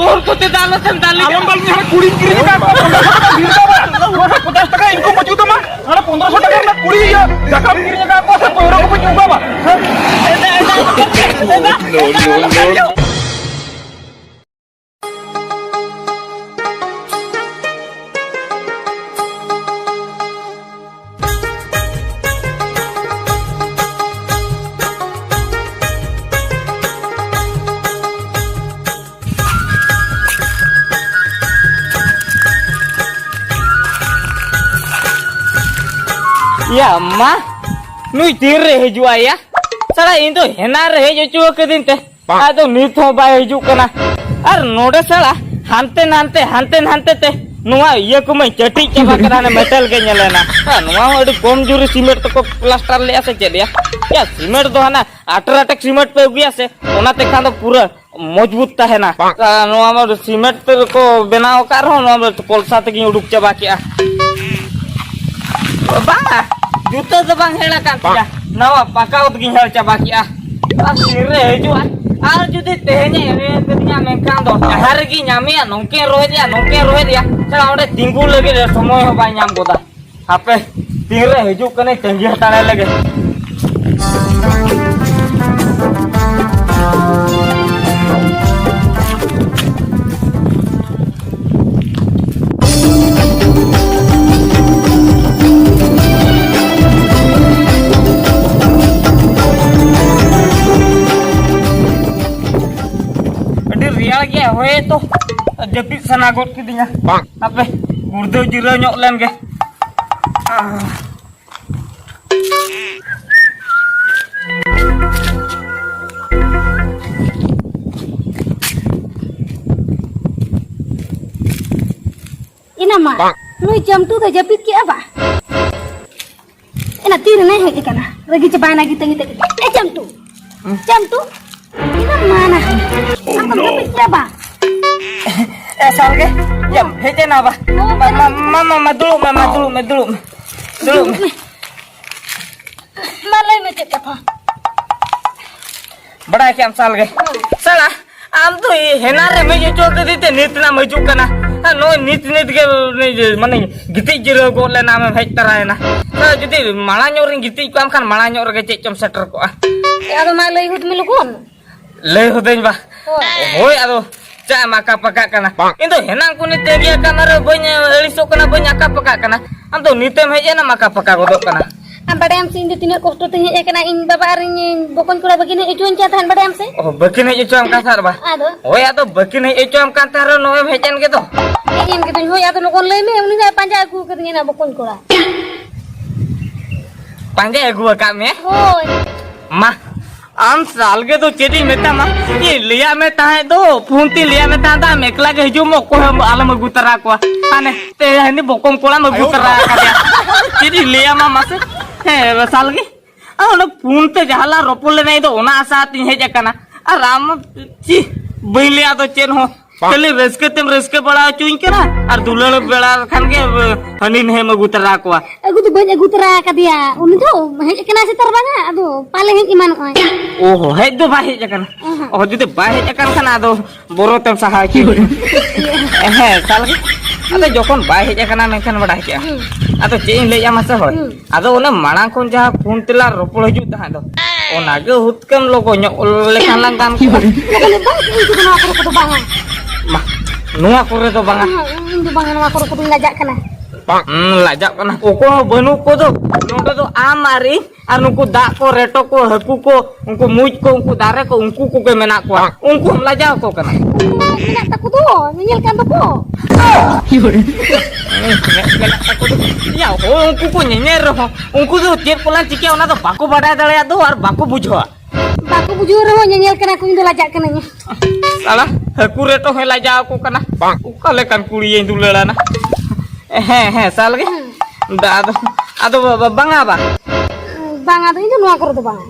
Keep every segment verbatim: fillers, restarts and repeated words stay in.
ᱦᱚᱲ ᱠᱚᱛᱮ ᱫᱚ ᱟᱞᱚ ᱥᱮᱢ ᱫᱟᱞ ᱞᱮᱭᱟ᱾ ᱟᱞᱚᱢ ᱫᱟᱞ ᱞᱤᱧᱟ, ᱦᱟᱱᱮ ᱠᱩᱲᱤᱧ ᱠᱤᱨᱤᱧ ᱟᱠᱟᱫ ᱠᱚᱣᱟ, ᱯᱚᱧᱪᱟᱥ ᱴᱟᱠᱟ ᱤᱧ ᱠᱚ ᱵᱟᱹᱪᱩᱜ ᱛᱟᱢᱟ, ᱦᱟᱱᱮ ᱯᱚᱱᱫᱽᱨᱚᱥᱚ ᱴᱟᱠᱟ ᱨᱮᱱᱟᱜ ᱠᱩᱲᱤ, ᱤᱭᱟᱹ, ᱫᱟᱠᱟᱢ ᱠᱤᱨᱤᱧ ᱟᱠᱟᱫ ᱠᱚᱣᱟ ᱥᱮ ᱯᱟᱹᱣᱨᱟᱹ ᱠᱚᱯᱮ ᱧᱩ ᱠᱟᱣᱟ? ᱦᱮᱸ? ᱭᱟ ᱢᱟ, ᱱᱩᱭ ᱛᱤᱱ ᱨᱮ ᱦᱤᱡᱩᱜᱼᱟ ᱭᱟ? ᱥᱟᱞᱟ, ᱤᱧ ᱫᱚ ᱦᱮᱱᱟ ᱨᱮ ᱦᱮᱡ ᱦᱚᱪᱚ ᱟᱠᱟᱫᱤᱧ ᱛᱮ, ᱟᱫᱚ ᱱᱤᱛ ᱦᱚᱸ ᱵᱟᱭ ᱦᱤᱡᱩᱜ ᱠᱟᱱᱟ᱾ ᱟᱨ ᱱᱚᱰᱮ ᱥᱟᱞᱟ ᱦᱟᱱᱛᱮ ᱱᱟᱱᱛᱮ, ᱦᱟᱱᱛᱮ ᱱᱟᱱᱛᱮ ᱛᱮ ᱱᱚᱣᱟ ᱤᱭᱟᱹ ᱠᱚᱢᱟᱧ ᱪᱟᱹᱴᱤᱡ ᱪᱟᱵᱟ ᱠᱮᱫᱟ, ᱦᱟᱱᱮ ᱢᱮᱴᱟᱞ ᱜᱮ ᱧᱮᱞᱮᱱᱟ᱾ ᱟᱨ ᱱᱚᱣᱟ ᱦᱚᱸ ᱟᱹᱰᱤ ᱠᱚᱢ ᱡᱳᱨ ᱨᱮ ᱥᱤᱢᱮᱱᱴ ᱛᱮᱠᱚ ᱯᱞᱟᱥᱴᱟᱨ ᱞᱮᱜᱼᱟ ᱥᱮ ᱪᱮᱫ ᱭᱟ? ᱭᱟ, ᱥᱤᱢᱮᱱᱴ ᱫᱚ ᱦᱟᱱᱟ ᱟᱴᱨᱟᱴᱮᱠ ᱥᱤᱢᱮᱱᱴ ᱯᱮ ᱟᱹᱜᱩᱭᱟ ᱥᱮ, ᱚᱱᱟ ᱛᱮᱠᱷᱟᱱ ᱫᱚ ᱯᱩᱨᱟᱹ ᱢᱚᱡᱽᱵᱩᱛ ᱛᱟᱦᱮᱱᱟ᱾ ᱟᱨ ᱱᱚᱣᱟ ᱢᱟ ᱥᱤᱢᱮᱱᱴ ᱛᱮᱠᱚ ᱵᱮᱱᱟᱣ ᱟᱠᱟᱫ ᱨᱮᱦᱚᱸ, ᱱᱚᱣᱟ ᱫᱚ ᱠᱚᱞᱥᱟ ᱛᱮᱜᱮᱧ ᱩᱰᱩᱠ ᱪᱟᱵᱟ ᱠᱮᱜᱼᱟ᱾ ᱵᱟᱝᱟ, ᱡᱩᱛᱟᱹ ᱫᱚ ᱵᱟᱝ ᱦᱮᱲ ᱟᱠᱟᱱ ᱛᱤᱧᱟ, ᱱᱟᱣᱟ ᱯᱟᱠᱟ ᱚᱛ ᱜᱤᱧ ᱦᱮᱲ ᱪᱟᱵᱟ ᱠᱮᱜᱼᱟ᱾ ᱟᱨ ᱛᱤᱨᱮ ᱦᱤᱡᱩᱜᱼᱟ? ᱟᱨ ᱡᱩᱫᱤ ᱛᱮᱦᱮᱧᱮ ᱮᱲᱮ ᱠᱟᱹᱫᱤᱧᱟ ᱢᱮᱱᱠᱷᱟᱱ ᱫᱚ ᱡᱟᱦᱟᱸ ᱨᱮᱜᱮᱧ ᱧᱟᱢᱮᱭᱟ, ᱱᱚᱝᱠᱟᱧ ᱨᱚᱦᱮᱫᱮᱭᱟ, ᱱᱚᱝᱠᱟᱧ ᱨᱚᱦᱮᱫᱮᱭᱟ, ᱥᱟᱞᱟ ᱚᱸᱰᱮ ᱛᱤᱸᱜᱩ ᱞᱟᱹᱜᱤᱫ ᱥᱚᱢᱚᱭ ᱦᱚᱸ ᱵᱟᱭ ᱧᱟᱢ ᱜᱚᱫᱟ᱾ ᱦᱟᱯᱮ, ᱛᱤᱱᱨᱮ ᱦᱤᱡᱩᱜ ᱠᱟᱱᱟᱭ, ᱛᱟᱺᱜᱤ ᱦᱟᱛᱟᱲᱟᱭ ᱞᱮᱜᱮ᱾ ᱟᱹᱰᱤ ᱨᱮᱭᱟᱲ ᱜᱮᱭᱟ, ᱦᱳᱭ ᱛᱚ, ᱡᱟᱹᱯᱤᱫ ᱥᱟᱱᱟ ᱜᱚᱫ ᱠᱤᱫᱤᱧᱟ᱾ ᱦᱟᱯᱮ, ᱜᱩᱲᱫᱟᱹᱣ ᱡᱤᱨᱟᱹᱣ ᱧᱚᱜ ᱞᱮᱱ ᱜᱮ᱾ ᱮᱱᱟ ᱢᱟ, ᱱᱩᱭ ᱪᱟᱢᱴᱩ ᱫᱚ ᱡᱟᱹᱯᱤᱫ ᱠᱮᱜᱼᱟ ᱵᱟ? ᱮᱱᱟ ᱛᱤ ᱨᱮᱱᱮ ᱦᱮᱡ ᱟᱠᱟᱱᱟ? ᱨᱟᱹᱜᱤ ᱪᱟᱵᱟᱭᱮᱱᱟ ᱜᱤᱛᱟᱹ ᱜᱤᱛᱟᱹ᱾ ᱮ ᱪᱟᱢᱴᱩ, ᱪᱟᱢᱴᱩ, ᱮᱱᱟ ᱢᱟ ᱱᱟ᱾ ᱟᱢ ᱫᱚ ᱡᱟᱹᱯᱤᱫ ᱠᱮᱜᱼᱟ ᱵᱟ? ᱮ ᱥᱟᱞᱜᱮ, ᱭᱟ, ᱦᱮᱡ ᱮᱱᱟ ᱵᱟ᱾ ᱢᱟ, ᱢᱟ, ᱢᱟ, ᱢᱟ, ᱢᱟ, ᱫᱩᱲᱩᱵ ᱢᱮ, ᱢᱟ, ᱫᱩᱲᱩᱵ ᱢᱮ, ᱫᱩᱲᱩᱵ ᱢᱮ, ᱫᱩᱲᱩᱵ ᱢᱮ᱾ ᱢᱟ ᱞᱟᱹᱭ ᱢᱮ ᱪᱮᱫ ᱠᱟᱛᱷᱟ? ᱵᱟᱲᱟᱭ ᱠᱮᱜ ᱟᱢ ᱥᱟᱞᱜᱮ? ᱥᱟᱞᱟ, ᱟᱢ ᱫᱚ ᱦᱮᱱᱟ ᱨᱮᱢ ᱦᱮᱡ ᱦᱚᱪᱚ ᱠᱟᱫᱮ ᱛᱮ ᱱᱤᱛ ᱱᱟᱢ ᱦᱤᱡᱩᱜ ᱠᱟᱱᱟ᱾ ᱟᱨ ᱱᱚᱜᱼᱚᱭ ᱱᱤᱛ ᱱᱤᱛ ᱜᱮ ᱩᱱᱤ ᱢᱟᱱᱮ ᱜᱤᱛᱤᱡ ᱡᱤᱨᱟᱹᱣ ᱜᱚᱫ ᱞᱮᱱᱟ, ᱟᱢᱮᱢ ᱦᱮᱡ ᱛᱟᱨᱟᱭᱮᱱᱟ᱾ ᱟᱨ ᱡᱩᱫᱤ ᱢᱟᱲᱟᱝ ᱧᱚᱜ ᱨᱤᱧ ᱜᱤᱛᱤᱡ ᱠᱚᱜ ᱟᱢ ᱠᱷᱟᱱ ᱢᱟᱲᱟᱝ ᱧᱚᱜ ᱨᱮᱜᱮ ᱪᱮᱫ ᱪᱚᱢ ᱥᱮᱴᱮᱨ ᱠᱚᱜᱼᱟ᱾ ᱟᱫᱚ ᱢᱟ ᱞᱟᱹᱭ ᱦᱩᱫ ᱢᱮ ᱞᱚᱜᱚᱱ᱾ ᱞᱟᱹᱭ ᱦᱩᱫᱟᱹᱧ ᱵᱟ᱾ ᱦᱳᱭ᱾ ᱦᱳᱭ, ᱟᱫᱚ ᱪᱟᱜ ᱮᱢ ᱟᱠᱟ ᱯᱟᱠᱟᱜ ᱠᱟᱱᱟ? ᱤᱧ ᱫᱚ ᱦᱮᱱᱟᱝ ᱠᱷᱚᱱᱤᱧ ᱛᱟᱹᱜᱤ ᱟᱠᱟᱫ ᱢᱮ ᱨᱮ, ᱵᱟᱹᱧ ᱟᱹᱲᱤᱥᱚᱜ ᱠᱟᱱᱟ, ᱵᱟᱹᱧ ᱟᱠᱟ ᱯᱟᱠᱟᱜ ᱠᱟᱱᱟ᱾ ᱟᱢ ᱫᱚ ᱱᱤᱛᱮᱢ ᱦᱮᱡ ᱮᱱᱟᱢ ᱟᱠᱟ ᱯᱟᱠᱟ ᱜᱚᱫᱚᱜ ᱠᱟᱱᱟ᱾ ᱟᱢ ᱵᱟᱰᱟᱭᱟᱢ ᱥᱮ ᱤᱧ ᱫᱚ ᱛᱤᱱᱟᱹᱜ ᱠᱚᱥᱴᱚ ᱛᱮᱧ ᱦᱮᱡ ᱟᱠᱟᱱᱟ, ᱤᱧ ᱵᱟᱵᱟ ᱟᱨ ᱤᱧ ᱵᱚᱠᱚᱧ ᱠᱚᱲᱟ ᱵᱟᱹᱠᱤᱱ ᱦᱮᱡ ᱦᱚᱪᱚᱣᱟᱹᱧ ᱠᱟᱱ ᱛᱟᱦᱮᱸᱫ, ᱵᱟᱰᱟᱭᱟᱢ ᱥᱮ? ᱚ, ᱵᱟᱹᱠᱤᱱ ᱦᱮᱡ ᱦᱚᱪᱚᱣᱟᱢ ᱠᱟᱱ ᱛᱟᱦᱮᱸᱫ ᱵᱟ? ᱟᱫᱚ? ᱦᱳᱭ, ᱟᱫᱚ ᱵᱟᱹᱠᱤᱱ ᱦᱮᱡ ᱦᱚᱪᱚᱣᱟᱢ ᱠᱟᱱ ᱛᱟᱦᱮᱸᱫ ᱨᱮᱦᱚᱸ ᱱᱚᱜᱼᱚᱭ ᱮᱢ ᱦᱮᱡ ᱮᱱ ᱜᱮᱫᱚ᱾ ᱦᱮᱡ ᱮᱱ ᱜᱮᱫᱚᱧ, ᱦᱳᱭ, ᱟᱫᱚ ᱞᱚᱜᱚᱱ ᱞᱟᱹᱭ ᱢᱮ, ᱩᱱᱤ ᱫᱚ ᱯᱟᱸᱡᱟ ᱟᱹᱜᱩ ᱟᱠᱟᱫᱤᱧᱟ ᱱᱟᱜ ᱵᱚᱠᱚᱧ ᱠᱚᱲᱟ᱾ ᱯᱟᱸᱡᱟ ᱟᱹᱜᱩ ᱟᱠᱟᱫ ᱢᱮᱭᱟ? ᱦᱳᱭ᱾ ᱢᱟ, ᱟᱢ ᱥᱟᱞᱜᱮ ᱫᱚ ᱪᱮᱫ ᱤᱧ ᱢᱮᱛᱟᱢᱟ? ᱤᱧ ᱞᱟᱹᱭᱟᱫ ᱢᱮ ᱛᱟᱦᱮᱸᱫ ᱫᱚ, ᱯᱷᱳᱱ ᱛᱤᱧ ᱞᱟᱹᱭᱟᱫ ᱢᱮ ᱛᱟᱦᱮᱸᱫ, ᱟᱢ ᱮᱠᱞᱟ ᱜᱮ ᱦᱤᱡᱩᱜ ᱢᱮ, ᱚᱠᱚᱭ ᱦᱚᱸ ᱟᱞᱚᱢ ᱟᱹᱜᱩ ᱛᱟᱨᱟ ᱠᱚᱣᱟ᱾ ᱦᱟᱱᱮ ᱛᱮᱦᱮᱧ ᱦᱟᱹᱱᱤ ᱵᱚᱠᱚᱢ ᱠᱚᱲᱟᱢ ᱟᱹᱜᱩ ᱛᱟᱨᱟ ᱟᱠᱟᱫᱮᱭᱟ᱾ ᱪᱮᱫ ᱤᱧ ᱞᱟᱹᱭᱟᱢᱟ ᱢᱟᱥᱮ? ᱦᱮᱸ, ᱥᱟᱞᱜᱮ᱾ ᱟᱨ ᱚᱱᱟ ᱯᱷᱳᱱ ᱛᱮ ᱡᱟᱦᱟᱸ ᱞᱟᱝ ᱨᱚᱯᱚᱲ ᱞᱮᱱᱟ, ᱤᱧ ᱫᱚ ᱚᱱᱟ ᱟᱥᱟ ᱟᱛᱮᱧ ᱦᱮᱡ ᱟᱠᱟᱱᱟ᱾ ᱟᱨ ᱟᱢ ᱪᱤ ᱵᱟᱹᱧ ᱞᱟᱹᱭᱟ ᱟᱫᱚ ᱪᱮᱫ ᱦᱚᱸ᱾ ᱠᱷᱟᱹᱞᱤ ᱨᱟᱹᱥᱠᱟᱹ ᱛᱮᱢ ᱨᱟᱹᱥᱠᱟᱹ ᱵᱟᱲᱟ ᱦᱚᱪᱚᱧ ᱠᱟᱱᱟ, ᱟᱨ ᱫᱩᱞᱟᱹᱲ ᱵᱮᱲᱟ ᱠᱷᱟᱱ ᱜᱮ ᱦᱟᱹᱱᱤ ᱱᱟᱹᱭᱮᱢ ᱟᱹᱜᱩ ᱛᱟᱨᱟ ᱠᱚᱣᱟ᱾ ᱟᱹᱜᱩ ᱫᱚ ᱵᱟᱹᱧ ᱟᱹᱜᱩ ᱛᱟᱨᱟ ᱟᱠᱟᱫᱮᱭᱟ, ᱩᱱᱤ ᱫᱚ ᱦᱮᱡ ᱟᱠᱟᱱᱟ ᱥᱮ ᱛᱟᱨ ᱵᱟᱝᱟ, ᱟᱫᱚ ᱯᱟᱞᱮ ᱦᱮᱡ ᱮᱢᱟᱱᱚᱜᱼᱟᱭ᱾ ᱚᱦᱚ, ᱦᱮᱡ ᱫᱚ ᱵᱟᱭ ᱦᱮᱡ ᱟᱠᱟᱱᱟ᱾ ᱚᱦᱚᱸ᱾ ᱚᱦᱚ, ᱡᱩᱫᱤ ᱵᱟᱭ ᱦᱮᱡ ᱟᱠᱟᱱ ᱠᱷᱟᱱ ᱟᱫᱚ ᱵᱚᱨᱚ ᱛᱮᱢ ᱥᱟᱦᱟ ᱦᱚᱪᱚᱭ᱾ ᱦᱮᱸ, ᱥᱟᱞ ᱜᱮ᱾ ᱟᱫᱚ ᱡᱚᱠᱷᱚᱱ ᱵᱟᱭ ᱦᱮᱡ ᱟᱠᱟᱱᱟ, ᱢᱮᱱᱠᱷᱟᱱ ᱵᱟᱰᱟᱭ ᱠᱮᱜᱼᱟ᱾ ᱦᱩᱸ᱾ ᱟᱫᱚ ᱪᱮᱫ ᱤᱧ ᱞᱟᱹᱭᱮᱜᱼᱟ ᱢᱟᱥᱮ ᱦᱳᱭ? ᱦᱩᱸ᱾ ᱟᱫᱚ ᱚᱱᱮ ᱢᱟᱲᱟᱝ ᱠᱷᱚᱱ ᱡᱟᱦᱟᱸ ᱯᱷᱳᱱ ᱛᱮᱞᱟᱝ ᱨᱚᱯᱚᱲ ᱦᱤᱡᱩᱜ ᱛᱟᱦᱮᱸᱫ ᱫᱚ, ᱚᱱᱟᱜᱮ ᱦᱩᱛᱠᱟᱹᱢ ᱞᱚᱜᱚ ᱧᱚᱜ ᱞᱮᱠᱷᱟᱱ ᱞᱟᱝ ᱜᱟᱱ ᱠᱚᱜᱼᱟ᱾ ᱛᱟᱦᱚᱞᱮ ᱵᱟᱝ, ᱤᱧ ᱠᱚᱫᱚ ᱱᱚᱣᱟ ᱠᱚᱨᱮ ᱠᱚᱫᱚ ᱵᱟᱝᱟ᱾ ᱢᱟ, ᱱᱚᱣᱟ ᱠᱚᱨᱮ ᱫᱚ ᱵᱟᱝᱟ᱾ ᱦᱩᱸ, ᱤᱧ ᱫᱚ ᱵᱟᱝᱟ, ᱱᱚᱣᱟ ᱠᱚᱨᱮ ᱠᱚᱫᱚᱧ ᱞᱟᱡᱟᱜ ᱠᱟᱱᱟ᱾ ᱦᱩᱸ, ᱞᱟᱡᱟᱜ ᱠᱟᱱᱟ᱾ ᱚᱠᱚᱭ ᱦᱚᱸ ᱵᱟᱹᱱᱩᱜ ᱠᱚᱫᱚ᱾ ᱱᱚᱰᱮ ᱫᱚ ᱟᱢ ᱟᱨ ᱤᱧ ᱟᱨ ᱱᱩᱠᱩ ᱫᱟᱜ ᱠᱚ, ᱨᱮᱴᱚ ᱠᱚ, ᱦᱟᱹᱠᱩ ᱠᱚ, ᱩᱱᱠᱩ ᱢᱩᱡ ᱠᱚ, ᱩᱱᱠᱩ ᱫᱟᱨᱮ ᱠᱚ, ᱩᱱᱠᱩ ᱠᱚᱜᱮ ᱢᱮᱱᱟᱜ ᱠᱚᱣᱟ᱾ ᱩᱱᱠᱩ ᱦᱚᱸᱢ ᱞᱟᱡᱟᱣ ᱟᱠᱚ ᱠᱟᱱᱟ᱾ ᱢᱮᱱᱟᱜ ᱛᱟᱠᱚ ᱫᱚ, ᱧᱮᱧᱮᱞ ᱠᱟᱱ ᱫᱚᱠᱚ᱾ ᱢᱮᱫ ᱢᱮᱱᱟᱜ ᱛᱟᱠᱚ ᱫᱚ᱾ ᱭᱟ, ᱦᱳᱭ, ᱩᱱᱠᱩ ᱠᱚ ᱧᱮᱧᱮᱞ ᱨᱮᱦᱚᱸ, ᱩᱱᱠᱩ ᱫᱚ ᱪᱮᱫ ᱠᱚ ᱞᱟᱝ ᱪᱤᱠᱟᱹᱭᱟ, ᱚᱱᱟ ᱫᱚ ᱵᱟᱠᱚ ᱵᱟᱰᱟᱭ ᱫᱟᱲᱮᱭᱟᱜ ᱫᱚ ᱟᱨ ᱵᱟᱠᱚ ᱵᱩᱡᱷᱟᱹᱣᱟ᱾ ᱵᱟᱠᱚ ᱵᱩᱡᱷᱟᱹᱣ ᱨᱮᱦᱚᱸ ᱧᱮᱧᱮᱞ ᱠᱟᱱᱟ ᱠᱚ, ᱤᱧ ᱫᱚ ᱞᱟᱡᱟᱜ ᱠᱟᱹᱱᱟᱹᱧ᱾ ᱥᱟᱞᱟ, ᱦᱟᱹᱠᱩ ᱨᱮᱴᱚ ᱦᱚᱸᱭ ᱞᱟᱡᱟᱣ ᱟᱠᱚ ᱠᱟᱱᱟ᱾ ᱚᱠᱟ ᱞᱮᱠᱟᱱ ᱠᱩᱲᱤᱭᱟᱹᱧ ᱫᱩᱞᱟᱹᱲᱟᱱᱟ? ᱦᱮᱸ, ᱦᱮᱸ, ᱥᱟᱞ ᱜᱮ᱾ ᱦᱩᱸ᱾ ᱫᱟ-, ᱟᱫᱚ, ᱟᱫᱚ ᱵᱟ-, ᱵᱟ-, ᱵᱟᱝᱟ ᱵᱟ᱾ ᱵᱟᱝᱟ ᱫᱚ ᱤᱧ ᱫᱚ ᱱᱚᱣᱟ ᱠᱚᱨᱮ ᱫᱚ ᱵᱟᱝᱟ᱾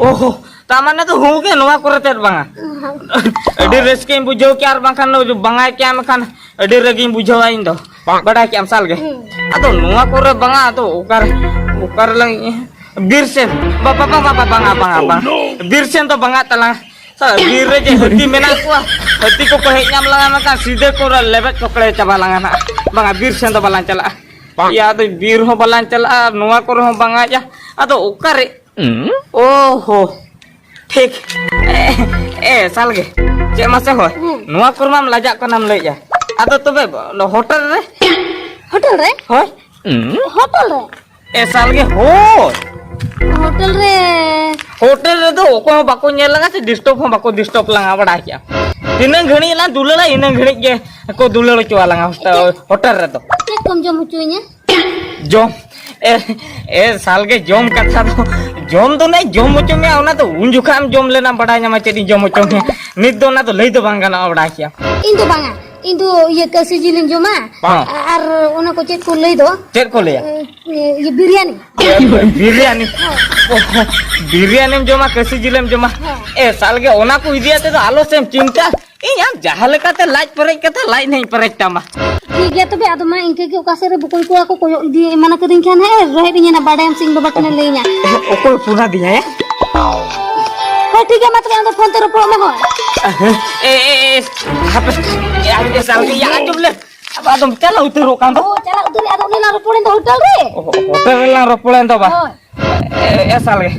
ᱚᱦᱚ, ᱛᱟ ᱢᱟᱱᱮ ᱫᱚ ᱦᱩᱸ ᱜᱮ, ᱱᱚᱣᱟ ᱠᱚᱨᱮ ᱛᱮᱫ ᱵᱟᱝᱟ᱾ ᱦᱩᱸ᱾ ᱟᱹᱰᱤ ᱨᱟᱹᱥᱠᱟᱹᱧ ᱵᱩᱡᱷᱟᱹᱣ ᱠᱮᱜᱼᱟ, ᱟᱨ ᱵᱟᱝᱠᱷᱟᱱ ᱫᱚ ᱵᱟᱝᱟᱭ ᱠᱮᱜᱼᱟ, ᱢᱮᱱᱠᱷᱟᱱ ᱟᱹᱰᱤ ᱨᱟᱹᱜᱤᱧ ᱵᱩᱡᱷᱟᱹᱣᱟ ᱤᱧ ᱫᱚ᱾ ᱵᱟᱝ᱾ ᱵᱟᱰᱟᱭ ᱠᱮᱜᱼᱟᱢ ᱥᱟᱞ ᱜᱮ? ᱦᱩᱸ᱾ ᱟᱫᱚ ᱱᱚᱣᱟ ᱠᱚᱨᱮ ᱵᱟᱝᱟ, ᱟᱫᱚ ᱚᱠᱟᱨᱮ, ᱚᱠᱟᱨᱮ ᱞᱟᱝ ᱤᱭᱟᱹ? ᱵᱤᱨ ᱥᱮᱱ᱾ ᱵᱟ-, ᱵᱟ-, ᱵᱟ-, ᱵᱟ-, ᱵᱟ-, ᱵᱟᱝᱟ, ᱵᱟᱝᱟ, ᱵᱟᱝᱟ᱾ ᱵᱤᱨ ᱥᱮᱱ ᱫᱚ ᱵᱟᱝᱟ ᱛᱟᱞᱟᱝ᱾ ᱛᱟ ᱵᱤᱨ ᱨᱮ ᱡᱮ ᱦᱟᱹᱛᱤ ᱢᱮᱱᱟᱜ ᱠᱚᱣᱟ, ᱦᱟᱹᱛᱤ ᱠᱚᱠᱚ ᱦᱮᱡ ᱧᱟᱢ ᱞᱟᱝᱟ ᱢᱮᱱᱠᱷᱟᱱ ᱥᱤᱫᱷᱟᱹ ᱠᱚ ᱞᱮᱵᱮᱫ ᱪᱚᱠᱲᱮ ᱪᱟᱵᱟ ᱞᱟᱝᱟ ᱱᱟᱜ᱾ ᱵᱟᱝᱟ, ᱵᱤᱨ ᱥᱮᱱ ᱫᱚ ᱵᱟᱞᱟᱝ ᱪᱟᱞᱟᱜᱼᱟ᱾ ᱭᱟ, ᱟᱫᱚ ᱵᱤᱨ ᱦᱚᱸ ᱵᱟᱞᱟᱝ ᱪᱟᱞᱟᱜᱼᱟ ᱟᱨ ᱱᱚᱣᱟ ᱠᱚᱨᱮ ᱦᱚᱸ ᱵᱟᱝᱟ᱾ ᱭᱟ, ᱟᱫᱚ ᱚᱠᱟᱨᱮ? ᱚ ᱦᱚ, ᱴᱷᱤᱠ᱾ ᱮ, ᱮ, ᱥᱟᱞᱜᱮ, ᱪᱮᱫ ᱢᱟᱥᱮ ᱦᱳᱭ? ᱦᱩᱸ᱾ ᱱᱚᱣᱟ ᱠᱚᱨᱮ ᱢᱟᱢ ᱞᱟᱡᱟᱜ ᱠᱟᱱᱟᱢ ᱞᱟᱹᱭᱮᱜᱼᱟ᱾ ᱟᱫᱚ ᱛᱚᱵᱮ ᱦᱳᱴᱮᱞ ᱨᱮ? ᱦᱳᱴᱮᱞ ᱨᱮ? ᱦᱳᱭ᱾ ᱦᱳᱴᱮᱞ ᱨᱮ? ᱮ ᱥᱟᱞᱜᱮ ᱦᱳᱭ᱾ ᱦᱳᱴᱮᱞ ᱨᱮ? ᱦᱳᱴᱮᱞ ᱨᱮᱫᱚ ᱚᱠᱚᱭ ᱦᱚᱸ ᱵᱟᱠᱚ ᱧᱮᱞ ᱞᱟᱝᱟ ᱥᱮ ᱰᱤᱥᱴᱟᱵ ᱦᱚᱸ ᱵᱟᱠᱚ ᱰᱤᱥᱴᱟᱵ ᱞᱟᱝᱟ, ᱵᱟᱲᱟᱭ ᱠᱮᱜᱼᱟ᱾ ᱛᱤᱱᱟᱹᱝ ᱜᱷᱟᱹᱲᱤᱡ ᱞᱟᱝ ᱫᱩᱞᱟᱹᱲᱟ, ᱤᱱᱟᱹᱝ ᱜᱷᱟᱹᱲᱤᱡ ᱜᱮ ᱠᱚ ᱫᱩᱞᱟᱹᱲ ᱦᱚᱪᱚᱣᱟᱞᱟᱝᱟ ᱦᱳᱥᱴᱮᱞ, ᱦᱳᱴᱮᱞ ᱨᱮᱫᱚ᱾ ᱪᱮᱫ ᱠᱚᱢ ᱡᱚᱢ ᱦᱚᱪᱚᱭᱤᱧᱟ? ᱡᱚᱢ? ᱮ, ᱮ ᱥᱟᱞᱜᱮ ᱡᱚᱢ ᱠᱟᱛᱷᱟ ᱫᱚ, ᱡᱚᱢ ᱫᱚ ᱱᱮ ᱡᱚᱢ ᱦᱚᱪᱚ ᱢᱮᱭᱟ, ᱚᱱᱟ ᱫᱚ ᱩᱱ ᱡᱚᱠᱷᱟᱜ ᱮᱢ ᱡᱚᱢ ᱞᱮᱱᱟ, ᱵᱟᱰᱟᱭ ᱧᱟᱢᱟ ᱪᱮᱫ ᱤᱧ ᱡᱚᱢ ᱦᱚᱪᱚ ᱢᱮᱭᱟ᱾ ᱱᱤᱛ ᱫᱚ ᱚᱱᱟ ᱫᱚ ᱞᱟᱹᱭ ᱫᱚ ᱵᱟᱝ ᱜᱟᱱᱚᱜᱼᱟ, ᱵᱟᱰᱟᱭ ᱠᱮᱭᱟᱢ᱾ ᱤᱧ ᱫᱚ ᱵᱟᱝᱟ, ᱤᱧ ᱫᱚ ᱤᱭᱟᱹ ᱠᱟᱹᱥᱤ ᱡᱤᱞᱤᱧ ᱡᱚᱢᱟ᱾ ᱦᱚᱸ᱾ ᱟᱨ ᱚᱱᱟ ᱠᱚ ᱪᱮᱫ ᱠᱚ ᱞᱟᱹᱭ ᱫᱚ? ᱪᱮᱫ ᱠᱚ ᱞᱟᱹᱭᱟ? ᱮ, ᱤᱭᱟᱹ ᱵᱤᱨᱭᱟᱱᱤ᱾ ᱵᱤᱨᱭᱟᱱᱤ? ᱦᱚᱸ᱾ ᱚ, ᱵᱤᱨᱭᱟᱱᱤᱢ ᱡᱚᱢᱟ, ᱠᱟᱹᱥᱤ ᱡᱤᱞᱮᱢ ᱡᱚᱢᱟ? ᱦᱚᱸ᱾ ᱮ ᱥᱟᱞᱜᱮ, ᱚᱱᱟ ᱠᱚ ᱤᱫᱤ ᱟᱛᱮ ᱫᱚ ᱟᱞᱚ ᱥᱮᱢ ᱪᱤᱱᱛᱟ᱾ ᱤᱧ ᱟᱢ ᱡᱟᱦᱟᱸ ᱞᱮᱠᱟᱛᱮ ᱞᱟᱡ ᱯᱮᱨᱮᱡ ᱠᱟᱛᱮ ᱞᱟᱡ ᱱᱟᱦᱟᱜ ᱤᱧ ᱯᱮᱨᱮᱡ ᱛᱟᱢᱟ᱾ ᱴᱷᱤᱠ ᱜᱮᱭᱟ ᱛᱚᱵᱮ, ᱟᱫᱚ ᱢᱟ ᱤᱱᱠᱟᱹ ᱜᱮ, ᱚᱠᱟ ᱥᱮᱫ ᱨᱮ ᱵᱚᱠᱚᱧ ᱠᱚᱲᱟ ᱠᱚ ᱠᱚᱭᱚᱜ ᱤᱫᱤ ᱮᱢᱟᱱ ᱠᱟᱹᱫᱤᱧ ᱠᱷᱟᱱ ᱦᱮᱸ, ᱨᱚᱦᱮᱫ ᱤᱧ ᱮᱱᱟ, ᱵᱟᱰᱟᱭᱟᱢ ᱥᱮ ᱤᱧ ᱵᱟᱵᱟ ᱴᱷᱮᱱᱮ ᱞᱟᱹᱭᱟᱹᱧᱟ᱾ ᱚᱠᱚᱭ ᱯᱷᱳᱱ ᱟᱫᱤᱧᱟ ᱭᱟ? ᱦᱳᱭ ᱴᱷᱤᱠ ᱜᱮᱭᱟ, ᱢᱟ ᱛᱚᱵᱮ ᱟᱢ ᱫᱚ ᱯᱷᱳᱱ ᱛᱮ ᱨᱚᱯᱚᱲᱚᱜ ᱢᱮ ᱦᱳᱭ᱾ ᱮ, ᱮ, ᱮ, ᱦᱟᱯᱮ, ᱮ, ᱟᱢ ᱜᱮ ᱥᱟᱞᱜᱮ, ᱭᱟ, ᱟᱸᱡᱚᱢ ᱞᱮ᱾ ᱟᱫᱚ ᱟᱫᱚᱢ ᱪᱟᱞᱟᱣ ᱩᱛᱟᱹᱨᱚᱜ ᱠᱟᱱ ᱫᱚ᱾ ᱚ, ᱪᱟᱞᱟᱣ ᱩᱛᱟᱹᱨ ᱨᱮ, ᱟᱫᱚ ᱩᱱᱤ ᱞᱟᱝ ᱨᱚᱯᱚᱲᱮᱱ ᱫᱚ ᱦᱳᱴᱮᱞ ᱨᱮ᱾ ᱚ, ᱦᱳᱴᱮᱞ ᱨᱮᱞᱟᱝ ᱨᱚᱯᱚᱲᱮᱱ ᱫᱚ ᱵᱟ᱾ ᱦᱳᱭ᱾ ᱮ, ᱮ, ᱥᱟᱞᱜᱮ᱾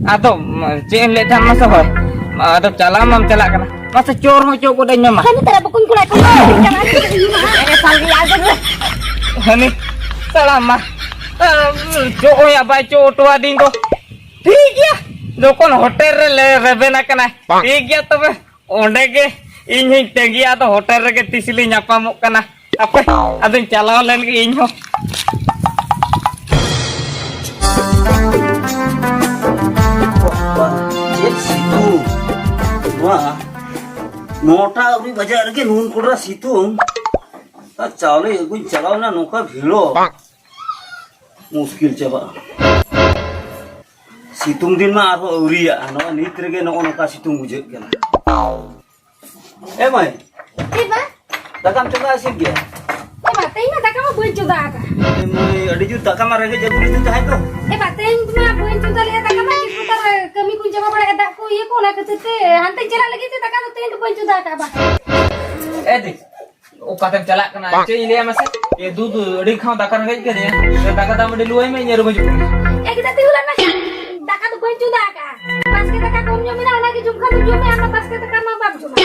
ᱟᱫᱚ, ᱪᱮᱫ ᱮᱢ ᱞᱟᱹᱭᱮᱫ ᱛᱟᱦᱮᱱ ᱢᱟᱥᱮ ᱦᱳᱭ? ᱟᱫᱚ ᱪᱟᱞᱟᱣ ᱢᱟᱢ ᱪᱟᱞᱟᱜ ᱠᱟᱱᱟ᱾ ᱢᱟᱥᱮ ᱪᱚᱨ ᱦᱚᱸ ᱪᱚ ᱜᱚᱫ ᱟᱹᱧ ᱢᱮ ᱢᱟ᱾ ᱦᱟᱹᱱᱤ ᱛᱟᱨᱟ ᱵᱚᱠᱚᱧ ᱠᱚᱲᱟ ᱠᱚ ᱪᱟᱞᱟᱜ ᱠᱟᱱᱟ᱾ ᱮ, ᱥᱟᱞᱜᱮ, ᱟᱫᱚ ᱦᱟᱹᱱᱤ ᱛᱟᱲᱟᱢ ᱢᱟ᱾ ᱪᱚ ᱦᱚᱸᱭᱟ ᱵᱟᱭ ᱪᱚ ᱦᱚᱴᱚᱣᱟᱫᱤᱧ ᱫᱚ᱾ ᱴᱷᱤᱠ ᱜᱮᱭᱟ, ᱡᱚᱠᱷᱚᱱ ᱦᱳᱴᱮᱞ ᱨᱮ ᱞᱮ ᱨᱮᱵᱮᱱ ᱟᱠᱟᱱᱟ᱾ ᱴᱷᱤᱠ ᱜᱮᱭᱟ ᱛᱚᱵᱮ, ᱚᱸᱰᱮ ᱜᱮ ᱤᱧ ᱦᱚᱸᱧ ᱛᱟᱺᱜᱤᱭᱟ᱾ ᱟᱫᱚ ᱦᱳᱴᱮᱞ ᱨᱮᱜᱮ ᱛᱤᱥ ᱞᱤᱧ ᱧᱟᱯᱟᱢᱚᱜ ᱠᱟᱱᱟ᱾ ᱦᱟᱯᱮ, ᱟᱫᱚᱧ ᱪᱟᱞᱟᱣ ᱞᱮᱱ ᱜᱮ ᱤᱧ ᱦᱚᱸ᱾ ᱵᱟᱵᱟ, ᱪᱮᱫ ᱥᱤᱛᱩᱝ ᱱᱚᱣᱟ! ᱱᱚᱴᱟ ᱟᱹᱣᱨᱤ ᱵᱟᱡᱟᱜ ᱨᱮᱜᱮ ᱱᱩᱱ ᱠᱚᱰᱨᱟ ᱥᱤᱛᱩᱝ᱾ ᱟᱨ ᱪᱟᱣᱞᱮ ᱟᱹᱜᱩᱧ ᱪᱟᱞᱟᱣ ᱮᱱᱟ, ᱱᱚᱝᱠᱟ ᱵᱷᱤᱲᱚᱜ, ᱢᱩᱥᱠᱤᱞ ᱪᱟᱵᱟᱜᱼᱟ᱾ ᱥᱤᱛᱩᱝ ᱫᱤᱱ ᱢᱟ ᱟᱨᱦᱚᱸ ᱟᱹᱣᱨᱤᱭᱟᱜᱼᱟ, ᱱᱚᱜᱼᱚᱭ ᱱᱤᱛ ᱨᱮᱜᱮ ᱱᱚᱜᱼᱚ ᱱᱚᱝᱠᱟ ᱥᱤᱛᱩᱝ ᱵᱩᱡᱷᱟᱹᱜ ᱠᱟᱱᱟ᱾ ᱮ ᱢᱟᱹᱭ, ᱪᱮᱫ ᱵᱟ? ᱫᱟᱠᱟᱢ ᱪᱚᱸᱫᱟ ᱤᱥᱤᱱ ᱜᱮᱭᱟ? ᱮ ᱵᱟ, ᱛᱮᱦᱮᱧ ᱢᱟ ᱫᱟᱠᱟ ᱢᱟ ᱵᱟᱹᱧ ᱪᱚᱸᱫᱟ ᱟᱠᱟᱫ᱾ ᱮ ᱢᱟᱹᱭ, ᱟᱹᱰᱤ ᱡᱳᱨ ᱫᱟᱠᱟ ᱢᱟ ᱨᱮᱸᱜᱮᱡ ᱟᱹᱜᱩ ᱞᱮᱫᱮ ᱛᱟᱦᱮᱸᱫ ᱫᱚ᱾ ᱮ ᱵᱟ, ᱛᱮᱦᱮᱧ ᱢᱟ ᱵᱟᱹᱧ ᱪᱚᱸᱫᱟ ᱞᱮᱫᱟ ᱫᱟᱠᱟ ᱢᱟ, ᱪᱮᱫ ᱠᱚ ᱛᱟᱨ ᱠᱟᱹᱢᱤ ᱠᱚᱧ ᱪᱟᱵᱟ ᱵᱟᱲᱟᱭᱟ, ᱫᱟᱜ ᱠᱚ ᱤᱭᱟᱹ ᱠᱚ, ᱚᱱᱟ ᱠᱷᱟᱹᱛᱤᱨ ᱛᱮ ᱦᱟᱱᱛᱮᱧ ᱪᱟᱞᱟᱜ ᱞᱟᱹᱜᱤᱫ ᱛᱮ ᱫᱟᱠᱟ ᱫᱚ ᱛᱮᱦᱮᱧ ᱫᱚ ᱵᱟᱹᱧ ᱪᱚᱸᱫᱟ ᱟᱠᱟᱫ ᱵᱟ᱾ ᱮ ᱫᱤ, ᱚᱠᱟᱛᱮᱢ ᱪᱟᱞᱟᱜ ᱠᱟᱱᱟ? ᱪᱮᱫ ᱤᱧ ᱞᱟᱹᱭᱟ ᱢᱟᱥᱮ? ᱮ ᱫᱩ, ᱫᱩ, ᱟᱹᱰᱤ ᱠᱷᱟᱣ ᱫᱟᱠᱟ ᱨᱮᱸᱜᱮᱡ ᱠᱟᱹᱫᱤᱧᱟ᱾ ᱫᱟᱠᱟ ᱫᱟᱢ ᱟᱹᱰᱤ ᱞᱩᱣᱟᱹᱭ ᱢᱮ, ᱤᱧ ᱟᱹᱨᱩᱵ ᱦᱤᱡᱩᱜ ᱠᱟᱹᱱᱟᱹᱧ᱾ ᱮ ᱜᱤᱫᱟᱹᱨ, ᱛᱤᱸᱜᱩ ᱞᱮᱱ ᱢᱮ᱾ ᱫᱟᱠᱟ ᱫᱚ ᱵᱟᱹᱧ ᱪᱚᱸᱫᱟ ᱟᱠᱟᱫᱼᱟ᱾ ᱵᱟᱥᱠᱮ ᱫᱟᱠᱟ ᱠᱚᱢ ᱧᱚᱜ ᱢᱮᱱᱟᱜᱼᱟ, ᱚᱱᱟᱜᱮ ᱡᱚᱢ ᱠᱷᱟᱱ ᱫᱚ ᱡᱚᱢ ᱢᱮ, ᱟᱨ ᱵᱟᱥᱠᱮ ᱫᱟᱠᱟ ᱢᱟ ᱵᱟᱢ ᱡᱚᱢᱟ᱾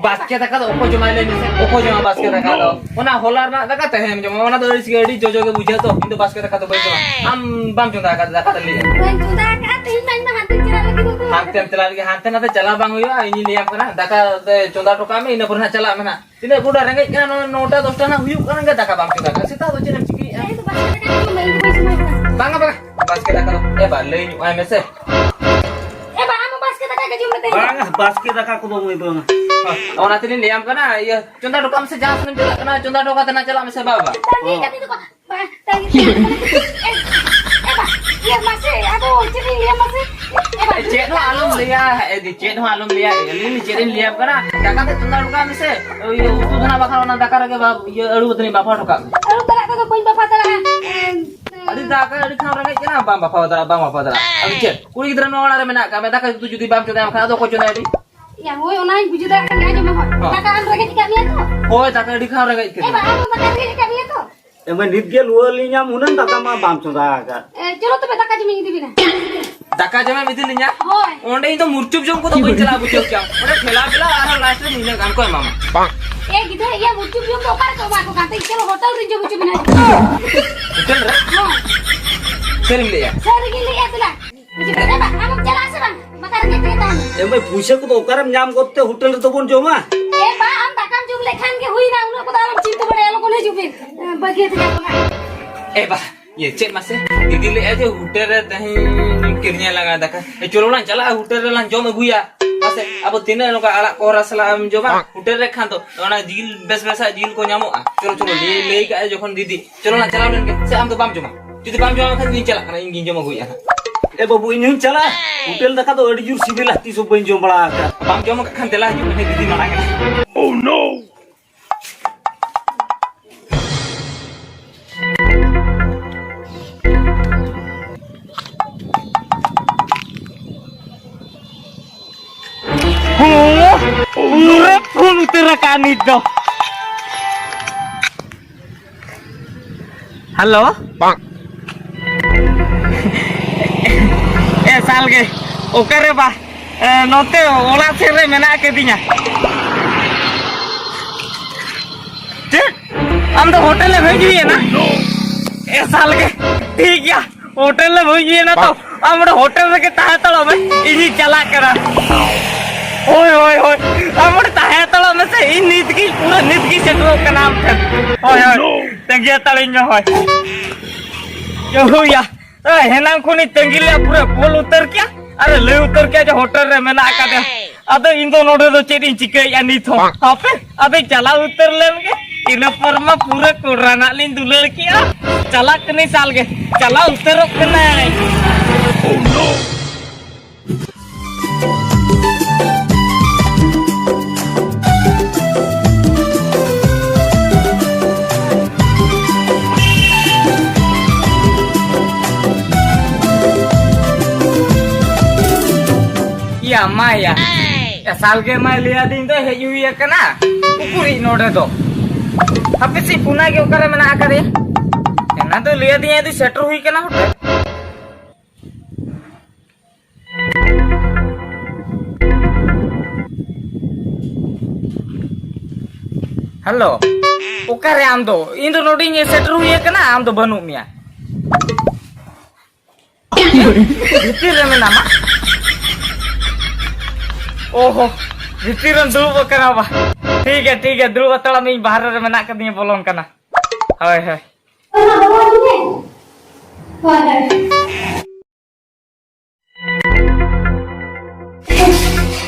ᱵᱟᱥᱠᱮ ᱫᱟᱠᱟ ᱫᱚ ᱚᱠᱚᱭ ᱡᱚᱢᱟᱭ ᱞᱟᱹᱭ ᱢᱮᱥᱮ? ᱚᱠᱚᱭ ᱡᱚᱢᱟ ᱵᱟᱥᱠᱮ ᱫᱟᱠᱟ ᱫᱚ? ᱚᱱᱟ ᱦᱚᱞᱟ ᱨᱮᱱᱟᱜ ᱫᱟᱠᱟ ᱛᱮᱦᱮᱧ ᱡᱚᱢᱟ, ᱚᱱᱟ ᱫᱚ ᱟᱹᱲᱤᱥ ᱜᱮ, ᱟᱹᱰᱤ ᱡᱚᱡᱚ ᱜᱮ ᱵᱩᱡᱷᱟᱹᱜᱼᱟ ᱛᱚ᱾ ᱤᱧ ᱫᱚ ᱵᱟᱥᱠᱮ ᱫᱟᱠᱟ ᱫᱚ ᱵᱟᱹᱧ ᱡᱚᱢᱟ᱾ ᱟᱢ ᱵᱟᱢ ᱪᱚᱸᱫᱟ ᱟᱠᱟᱫ ᱫᱟᱠᱟ ᱫᱚ ᱞᱟᱹᱭ ᱢᱮ᱾ ᱵᱟᱹᱧ ᱪᱚᱸᱫᱟ ᱟᱠᱟᱫᱼᱟ, ᱛᱮᱦᱮᱧ ᱢᱟ ᱤᱧ ᱢᱟ ᱦᱟᱱᱛᱮᱧ ᱪᱟᱞᱟᱜ ᱞᱟᱹᱜᱤᱫ ᱫᱚ᱾ ᱦᱟᱱᱛᱮᱢ ᱪᱟᱞᱟᱜ ᱞᱟᱹᱜᱤᱫ, ᱦᱟᱱᱛᱮ ᱱᱟᱛᱮ ᱪᱟᱞᱟᱣ ᱵᱟᱝ ᱦᱩᱭᱩᱜᱼᱟ, ᱤᱧᱤᱧ ᱞᱟᱹᱭᱟᱢ ᱠᱟᱱᱟ᱾ ᱫᱟᱠᱟ ᱫᱚ ᱪᱚᱸᱫᱟ ᱦᱚᱴᱚ ᱠᱟᱜ ᱢᱮ, ᱤᱱᱟᱹ ᱯᱚᱨᱮ ᱦᱟᱸᱜ ᱪᱟᱞᱟᱜ ᱢᱮ ᱦᱟᱸᱜ᱾ ᱛᱤᱱᱟᱹᱜ ᱜᱚᱰᱟ ᱨᱮᱸᱜᱮᱡ ᱠᱟᱱᱟ, ᱱᱚ-, ᱱᱚᱴᱟ ᱫᱚᱥᱴᱟ ᱱᱟᱜ ᱦᱩᱭᱩᱜ ᱠᱟᱱᱟ, ᱜᱮ ᱫᱟᱠᱟ ᱵᱟᱢ ᱪᱚᱸᱫᱟ ᱠᱟᱜᱼᱟ᱾ ᱥᱮᱛᱟᱜ ᱫᱚ ᱪᱮᱫ ᱮᱢ ᱪᱤᱠᱟᱹᱭᱮᱫᱼᱟ? ᱮ, ᱤᱧ ᱫᱚ ᱵᱟᱥᱠᱮ ᱫᱟᱠᱟ ᱡᱚᱢ ᱢᱮ, ᱤᱧ ᱫᱚ ᱵᱟᱹᱧ ᱥᱚᱢᱚᱭ ᱠᱟᱱᱟ᱾ ᱵᱟᱝᱟ, ᱵᱟᱝᱟ, ᱵᱟᱥᱠᱮ ᱫᱟᱠᱟ ᱫᱚ, ᱮ ᱵᱟ, ᱞᱟᱹᱭ ᱧᱚᱜ ᱟᱭ ᱢᱮᱥᱮ᱾ ᱮ ᱵᱟ, ᱟᱢ ᱦᱚᱸ ᱵᱟᱥᱠᱮ ᱫᱟᱠᱟ ᱜᱮ ᱡᱚᱢ ᱢᱮ ᱛᱮᱦᱮᱧ ᱫᱚ᱾ ᱵᱟᱝᱟ, ᱵᱟᱥᱠᱮ ᱫᱟᱠᱟ ᱠᱚᱫᱚ ᱢᱟᱹᱭ ᱵᱟᱝᱟ᱾ ᱚᱱᱟ ᱛᱮᱞᱤᱧ ᱞᱟᱹᱭᱟᱢ ᱠᱟᱱᱟ, ᱤᱭᱟᱹ, ᱪᱚᱸᱫᱟ ᱦᱚᱴᱚ ᱠᱟᱜ ᱢᱮᱥᱮ, ᱡᱟᱦᱟᱸ ᱥᱮᱫ ᱮᱢ ᱪᱟᱞᱟᱜ ᱠᱟᱱᱟ, ᱪᱚᱸᱫᱟ ᱦᱚᱴᱚ ᱠᱟᱛᱮ ᱱᱟ ᱪᱟᱞᱟᱜ ᱢᱮᱥᱮ, ᱵᱟᱵᱟ᱾ ᱛᱟᱺᱜᱤ ᱠᱟᱹᱫᱤᱧ ᱫᱚᱠᱚ, ᱵᱟ, ᱛᱟᱺᱜᱤ ᱠᱟᱹᱫᱤᱧ ᱫᱚᱠᱚ᱾ ᱮ, ᱮ ᱵᱟ, ᱤᱭᱟᱹ, ᱢᱟᱥᱮ, ᱟᱫᱚ ᱪᱮᱫ ᱤᱧ ᱞᱟᱹᱭᱟ ᱢᱟᱥᱮ? ᱮ ᱵᱟ, ᱮ, ᱪᱮᱫ ᱦᱚᱸ ᱟᱞᱚᱢ ᱞᱟᱹᱭᱟ, ᱮ ᱫᱤ, ᱪᱮᱫ ᱦᱚᱸ ᱟᱞᱚᱢ ᱞᱟᱹᱭᱟ᱾ ᱟᱹᱞᱤᱧ ᱪᱮᱫ ᱤᱧ ᱞᱟᱹᱭᱟᱢ ᱠᱟᱱᱟ, ᱫᱟᱠᱟ ᱛᱮ ᱪᱚᱸᱫᱟ ᱦᱚᱴᱚ ᱠᱟᱜ ᱢᱮᱥᱮ᱾ ᱤᱭᱟᱹ, ᱩᱛᱩ ᱫᱚ ᱱᱟᱜ ᱵᱟᱠᱷᱟᱱ ᱚᱱᱟ ᱫᱟᱠᱟ ᱨᱮᱜᱮ ᱵᱟ-, ᱤᱭᱟᱹ, ᱟᱹᱞᱩ ᱟᱛᱮ ᱵᱟᱯᱷᱟᱣ ᱦᱚᱴᱚ ᱠᱟᱜ ᱢᱮ᱾ ᱟᱹᱞᱩ ᱛᱟᱱᱟᱜ ᱠᱚᱫᱚ ᱵᱟᱹᱧ ᱵᱟᱯᱷᱟᱣ ᱫᱟᱲᱮᱭᱟᱜᱼᱟ᱾ ᱮ, ᱟᱹᱰᱤ ᱫᱟᱠᱟ, ᱟᱹᱰᱤ ᱠᱷᱟᱱ ᱨᱮᱸᱜᱮᱡ ᱠᱟᱱᱟ, ᱵᱟᱢ ᱵᱟᱯᱷᱟᱣ ᱫᱟᱲᱮᱭᱟᱜᱼᱟ, ᱵᱟᱢ ᱵᱟᱯᱷᱟᱣ ᱫᱟᱲᱮᱭᱟᱜᱼᱟ᱾ ᱟᱫᱚ ᱪᱮᱫ? ᱠᱩᱲᱤ ᱜᱤᱫᱽᱨᱟ ᱱᱚᱣᱟ ᱚᱲᱟᱜ ᱨᱮ ᱢᱮᱱᱟᱜ ᱠᱟᱜ ᱢᱮ, ᱫᱟᱠᱟ ᱩᱛᱩ ᱡᱩᱫᱤ ᱵᱟᱢ ᱪᱚᱸᱫᱟᱭᱟ, ᱮᱱᱠᱷᱟᱱ ᱟᱫᱚ ᱚᱠᱚᱭ ᱪᱚᱸᱫᱟᱭᱟ ᱟᱹᱰᱤ? ᱭᱟ, ᱦᱳᱭ, ᱚᱱᱟᱧ ᱵᱩᱡᱷᱟᱹᱣ ᱫᱟᱲᱮᱭᱟᱜ ᱠᱟᱱ ᱜᱮᱭᱟ, ᱟᱸᱡᱚᱢ ᱢᱮ ᱦᱳᱭ᱾ ᱦᱚᱸ᱾ ᱫᱟᱠᱟ ᱟᱢ ᱨᱮᱸᱜᱮᱡ ᱟᱠᱟᱫ ᱢᱮᱭᱟ ᱛᱚ? ᱦᱳᱭ, ᱫᱟᱠᱟ ᱟᱹᱰᱤ ᱠᱷᱟᱱ ᱨᱮᱸᱜᱮᱡ ᱮ ᱠᱟᱱᱟ᱾ ᱵᱟ, ᱟᱢ ᱦᱚᱸ ᱫᱟᱠᱟ ᱨᱮᱸᱜᱮᱡ ᱟᱠᱟᱫ ᱢᱮᱭᱟ ᱛᱚ? ᱮ ᱢᱟᱹᱭ, ᱱᱤᱛ ᱜᱮ ᱞᱩᱣᱟᱹ ᱞᱤᱧᱟᱢ, ᱦᱩᱱᱟᱹᱝ ᱫᱟᱠᱟ ᱢᱟ ᱵᱟᱢ ᱪᱚᱸᱫᱟ ᱟᱠᱟᱫ᱾ ᱮ, ᱪᱚᱞᱚ ᱛᱚᱵᱮ, ᱫᱟᱠᱟ ᱡᱚᱢᱤᱧ ᱤᱫᱤ ᱵᱤᱱᱟ᱾ ᱫᱟᱠᱟ ᱡᱚᱢᱮᱢ ᱤᱫᱤ ᱞᱤᱧᱟ? ᱦᱳᱭ᱾ ᱚᱸᱰᱮ ᱤᱧ ᱫᱚ ᱢᱩᱨᱪᱩᱯ ᱡᱚᱢ ᱠᱚᱫᱚ ᱵᱟᱹᱧ ᱪᱟᱞᱟᱜᱼᱟ, ᱵᱩᱡᱷᱟᱹᱣ ᱠᱮᱭᱟᱢ᱾ ᱚᱸᱰᱮ ᱴᱷᱮᱞᱟ ᱵᱮᱞᱟ ᱟᱨᱦᱚᱸ ᱞᱟᱥᱴ ᱨᱮ ᱱᱤᱱᱟᱹᱜ ᱜᱟᱱ ᱠᱚ ᱮᱢᱟᱢᱟ᱾ ᱮ ᱜᱤᱫᱽᱨᱟᱹ, ᱤᱭᱟᱹ ᱢᱩᱨᱪᱩᱯ ᱡᱚᱢ ᱫᱚ ᱚᱠᱟ ᱨᱮᱠᱚ ᱮᱢᱟ ᱠᱚ ᱠᱟᱱ ᱛᱮ? ᱪᱚᱞᱚ, ᱦᱳᱴᱮᱞ ᱨᱤᱧ ᱡᱚᱢ ᱦᱚᱪᱚ ᱵᱤᱱᱟ᱾ ᱦᱳᱴᱮᱞ ᱨᱮ? ᱦᱳᱭ᱾ ᱥᱟᱹᱨᱤᱢ ᱞᱟᱹᱭᱟ? ᱥᱟᱹᱨᱤ ᱜᱤᱧ ᱞᱟᱹᱭᱮᱫᱼᱟ, ᱫᱮᱞᱟ᱾ ᱮ ᱵᱟ, ᱟᱢᱮᱢ ᱪᱟᱞᱟᱜ ᱟᱥᱮ ᱵᱟᱝ? ᱵᱟᱠᱷᱟᱱ ᱨᱮᱸᱜᱮᱡ ᱛᱮᱜᱮ ᱛᱟᱦᱮᱱ ᱢᱮ᱾ ᱮ ᱢᱟᱹᱭ, ᱯᱩᱭᱥᱟᱹ ᱠᱚᱫᱚ ᱚᱠᱟᱨᱮᱢ ᱧᱟᱢ ᱜᱚᱫ ᱛᱮ ᱦᱳᱴᱮᱞ ᱨᱮᱫᱚ ᱵᱚᱱ ᱡᱚᱢᱟ? ᱮ ᱵᱟ, ᱟᱢ ᱫᱟᱠᱟᱢ ᱡᱚᱢ ᱞᱮᱠᱷᱟᱱ ᱜᱮ ᱦᱩᱭᱱᱟ, ᱩᱱᱟᱹᱜ ᱠᱚᱫᱚ ᱟᱞᱚᱢ ᱪᱤᱱᱛᱟᱹ ᱵᱟᱲᱟᱭᱟ, ᱞᱚᱜᱚᱱ ᱦᱤᱡᱩᱜ ᱵᱤᱱ᱾ ᱮ, ᱵᱟᱹᱜᱤᱭᱟᱹᱛᱮ ᱪᱟᱞᱟᱜ ᱠᱟᱱᱟ᱾ ᱮ ᱵᱟ, ᱤᱭᱟᱹ ᱪᱮᱫ ᱢᱟᱥᱮ? ᱫᱤᱫᱤ ᱞᱟᱹᱭᱮᱫᱼᱟ ᱡᱮ ᱦᱳᱴᱮᱞ ᱨᱮ ᱛᱮᱦᱮᱧ ᱠᱤᱨᱤᱧ ᱞᱟᱜᱟ ᱫᱟᱠᱟ᱾ ᱮ, ᱪᱚᱞᱚ ᱞᱟᱝ ᱪᱟᱞᱟᱜᱼᱟ, ᱦᱳᱴᱮᱞ ᱨᱮᱞᱟᱝ ᱡᱚᱢ ᱟᱹᱜᱩᱭᱟ᱾ ᱢᱟᱥᱮ, ᱟᱵᱚ ᱛᱤᱱᱟᱹᱜ ᱱᱚᱝᱠᱟ ᱟᱲᱟᱜ ᱠᱚᱦᱨᱟ ᱥᱟᱞᱟᱜ ᱮᱢ ᱡᱚᱢᱟ ᱦᱳᱴᱮᱞ ᱨᱮ ᱠᱷᱟᱱ ᱫᱚ? ᱚᱱᱟ ᱡᱤᱞ, ᱵᱮᱥ ᱵᱮᱥᱟᱜ ᱡᱤᱞ ᱠᱚ ᱧᱟᱢᱚᱜᱼᱟ᱾ ᱪᱚᱞᱚ, ᱪᱚᱞᱚ, ᱞᱟᱹᱭ, ᱞᱟᱹᱭ ᱠᱟᱜᱼᱟᱭ ᱡᱚᱠᱷᱚᱱ ᱫᱤᱫᱤ᱾ ᱪᱚᱞᱚ ᱞᱟᱝ ᱪᱟᱞᱟᱣ ᱞᱮᱱ ᱜᱮ᱾ ᱥᱮ ᱟᱢ ᱫᱚ ᱵᱟᱢ ᱡᱚᱢᱟ? ᱤᱧ ᱪᱟᱞᱟᱜ ᱠᱟᱱᱟ, ᱤᱧ ᱜᱤᱧ ᱡᱚᱢ ᱟᱹᱜᱩᱭᱮᱫᱼᱟ ᱦᱟᱸᱜ᱾ ᱮ ᱵᱟᱹᱵᱩ, ᱤᱧ ᱦᱚᱸᱧ ᱪᱟᱞᱟᱜᱼᱟ᱾ ᱦᱳᱴᱮᱞ ᱫᱟᱠᱟ ᱫᱚ ᱟᱹᱰᱤ ᱡᱳᱨ ᱥᱤᱵᱤᱞᱟ, ᱛᱤᱥ ᱦᱚᱸ ᱵᱟᱹᱧ ᱡᱚᱢ ᱵᱟᱲᱟ ᱟᱠᱟᱫᱼᱟ᱾ ᱵᱟᱢ ᱡᱚᱢ ᱟᱠᱟᱫ ᱠᱷᱟᱱ ᱫᱮᱞᱟ ᱦᱤᱡᱩᱜ ᱢᱮ, ᱫᱤᱫᱤ ᱢᱟᱲᱟᱝ ᱨᱮ᱾ Oh no! ᱫᱚ᱾ ᱦᱮᱞᱳ᱾ ᱮ ᱥᱟᱞᱜᱮ, ᱚᱠᱟᱨᱮ ᱵᱟ? ᱮ, ᱱᱚᱛᱮ ᱚᱲᱟᱜ ᱥᱮᱫ ᱨᱮ ᱢᱮᱱᱟᱜ ᱟᱠᱟᱫᱤᱧᱟ᱾ ᱪᱮᱫ? ᱟᱢ ᱫᱚ ᱦᱳᱴᱮᱞ ᱮᱢ ᱦᱮᱡ ᱦᱩᱭ ᱮᱱᱟ? ᱮ ᱥᱟᱞᱜᱮ, ᱴᱷᱤᱠ ᱜᱮᱭᱟ, ᱦᱳᱴᱮᱞ ᱮᱢ ᱦᱮᱡ ᱦᱩᱭ ᱮᱱᱟ ᱛᱚ, ᱟᱢ ᱚᱸᱰᱮ ᱦᱳᱴᱮᱞ ᱨᱮᱜᱮ ᱛᱟᱦᱮᱸ ᱦᱟᱛᱟᱲᱚᱜ ᱢᱮ, ᱤᱧᱤᱧ ᱪᱟᱞᱟᱜ ᱠᱟᱱᱟ᱾ ᱦᱳᱭ, ᱦᱳᱭ, ᱦᱳᱭ, ᱟᱢ ᱚᱸᱰᱮ ᱛᱟᱦᱮᱸ ᱦᱟᱛᱟᱲᱚᱜ ᱢᱮ ᱥᱮ, ᱤᱧ ᱱᱤᱛ ᱜᱮ, ᱯᱩᱨᱟᱹ ᱱᱤᱛ ᱜᱮ ᱥᱮᱴᱮᱨᱚᱜ ᱠᱟᱱᱟ ᱟᱢ ᱴᱷᱮᱱ᱾ ᱦᱳᱭ, ᱦᱳᱭ, ᱛᱟᱺᱜᱤ ᱦᱟᱛᱟᱲᱤᱧ ᱢᱮ, ᱦᱳᱭ᱾ ᱮ ᱦᱩᱭᱟ, ᱮ, ᱦᱮᱱᱟᱝ ᱠᱷᱚᱱᱤᱧ ᱛᱟᱺᱜᱤ ᱞᱮᱫᱼᱟ, ᱯᱩᱨᱟᱹ ᱵᱚᱞ ᱩᱛᱟᱹᱨ ᱠᱮᱫᱼᱟ᱾ ᱟᱨᱮ ᱞᱟᱹᱭ ᱩᱛᱟᱹᱨ ᱠᱮᱫᱼᱟ ᱡᱮ ᱦᱳᱴᱮᱞ ᱨᱮ ᱢᱮᱱᱟᱜ ᱟᱠᱟᱫᱮᱭᱟ᱾ ᱟᱫᱚ ᱤᱧ ᱫᱚ ᱱᱚᱰᱮ ᱫᱚ ᱪᱮᱫ ᱤᱧ ᱪᱤᱠᱟᱹᱭᱮᱫᱼᱟ ᱱᱤᱛ ᱦᱚᱸ? ᱦᱟᱯᱮ, ᱟᱫᱚᱧ ᱪᱟᱞᱟᱣ ᱩᱛᱟᱹᱨ ᱞᱮᱱ ᱜᱮ᱾ ᱤᱱᱟᱹ ᱯᱚᱨ ᱢᱟ ᱯᱩᱨᱟᱹ ᱠᱚᱲᱟ ᱱᱟᱜ ᱞᱤᱧ ᱫᱩᱞᱟᱹᱲ ᱠᱮᱫᱼᱟ᱾ ᱪᱟᱞᱟᱜ ᱠᱟᱹᱱᱟᱹᱧ ᱥᱟᱞ ᱜᱮ, ᱪᱟᱞᱟᱣ ᱩᱛᱟᱹᱨᱚᱜ ᱠᱟᱹᱱᱟᱹᱧ᱾ ᱭᱟ ᱢᱟᱭᱟ, ᱮ, ᱥᱟᱞ ᱜᱮ ᱢᱟᱭ ᱞᱟᱹᱭ ᱟᱹᱫᱤᱧ ᱫᱚ ᱦᱮᱡ ᱦᱩᱭ ᱟᱠᱟᱱᱟ᱾ ᱩᱠᱩᱨᱤᱡ ᱱᱚᱰᱮ ᱫᱚ? ᱦᱟᱯᱮ ᱥᱮ ᱯᱩᱱᱟ ᱜᱮ ᱚᱠᱟᱨᱮ ᱢᱮᱱᱟᱜ ᱟᱠᱟᱫᱮᱭᱟ? ᱮᱱᱟ ᱫᱚ ᱞᱟᱹᱭ ᱟᱹᱫᱤᱧᱟ ᱫᱚ ᱥᱮᱴᱮᱨ ᱦᱩᱭ ᱟᱠᱟᱱᱟ ᱦᱳᱴᱮᱞ᱾ ᱦᱮᱞᱳ, ᱚᱠᱟᱨᱮ ᱟᱢ ᱫᱚ? ᱤᱧ ᱫᱚ ᱱᱚᱰᱮᱧ ᱥᱮᱴᱮᱨ ᱦᱩᱭ ᱟᱠᱟᱱᱟ, ᱟᱢ ᱫᱚ ᱵᱟᱹᱱᱩᱜ ᱢᱮᱭᱟ᱾ ᱵᱷᱤᱛᱤᱨ ᱨᱮ ᱢᱮᱱᱟᱢᱟ? ᱚᱦᱚ, ᱵᱷᱤᱛᱤᱨ ᱨᱮᱢ ᱫᱩᱲᱩᱵ ᱟᱠᱟᱱᱟ ᱵᱟ? ᱴᱷᱤᱠ ᱜᱮᱭᱟ, ᱴᱷᱤᱠ ᱜᱮᱭᱟ, ᱫᱩᱲᱩᱵ ᱦᱟᱛᱟᱲᱚᱜ ᱢᱮ, ᱤᱧ ᱵᱟᱦᱨᱮ ᱨᱮ ᱢᱮᱱᱟᱜ ᱠᱟᱫᱤᱧᱟ, ᱵᱚᱞᱚᱱ ᱠᱟᱱᱟ᱾ ᱦᱳᱭ, ᱦᱳᱭ᱾ ᱚᱱᱟ ᱵᱟᱵᱟ ᱟᱹᱜᱩ ᱢᱮ᱾ ᱦᱳᱭ, ᱦᱳᱭ᱾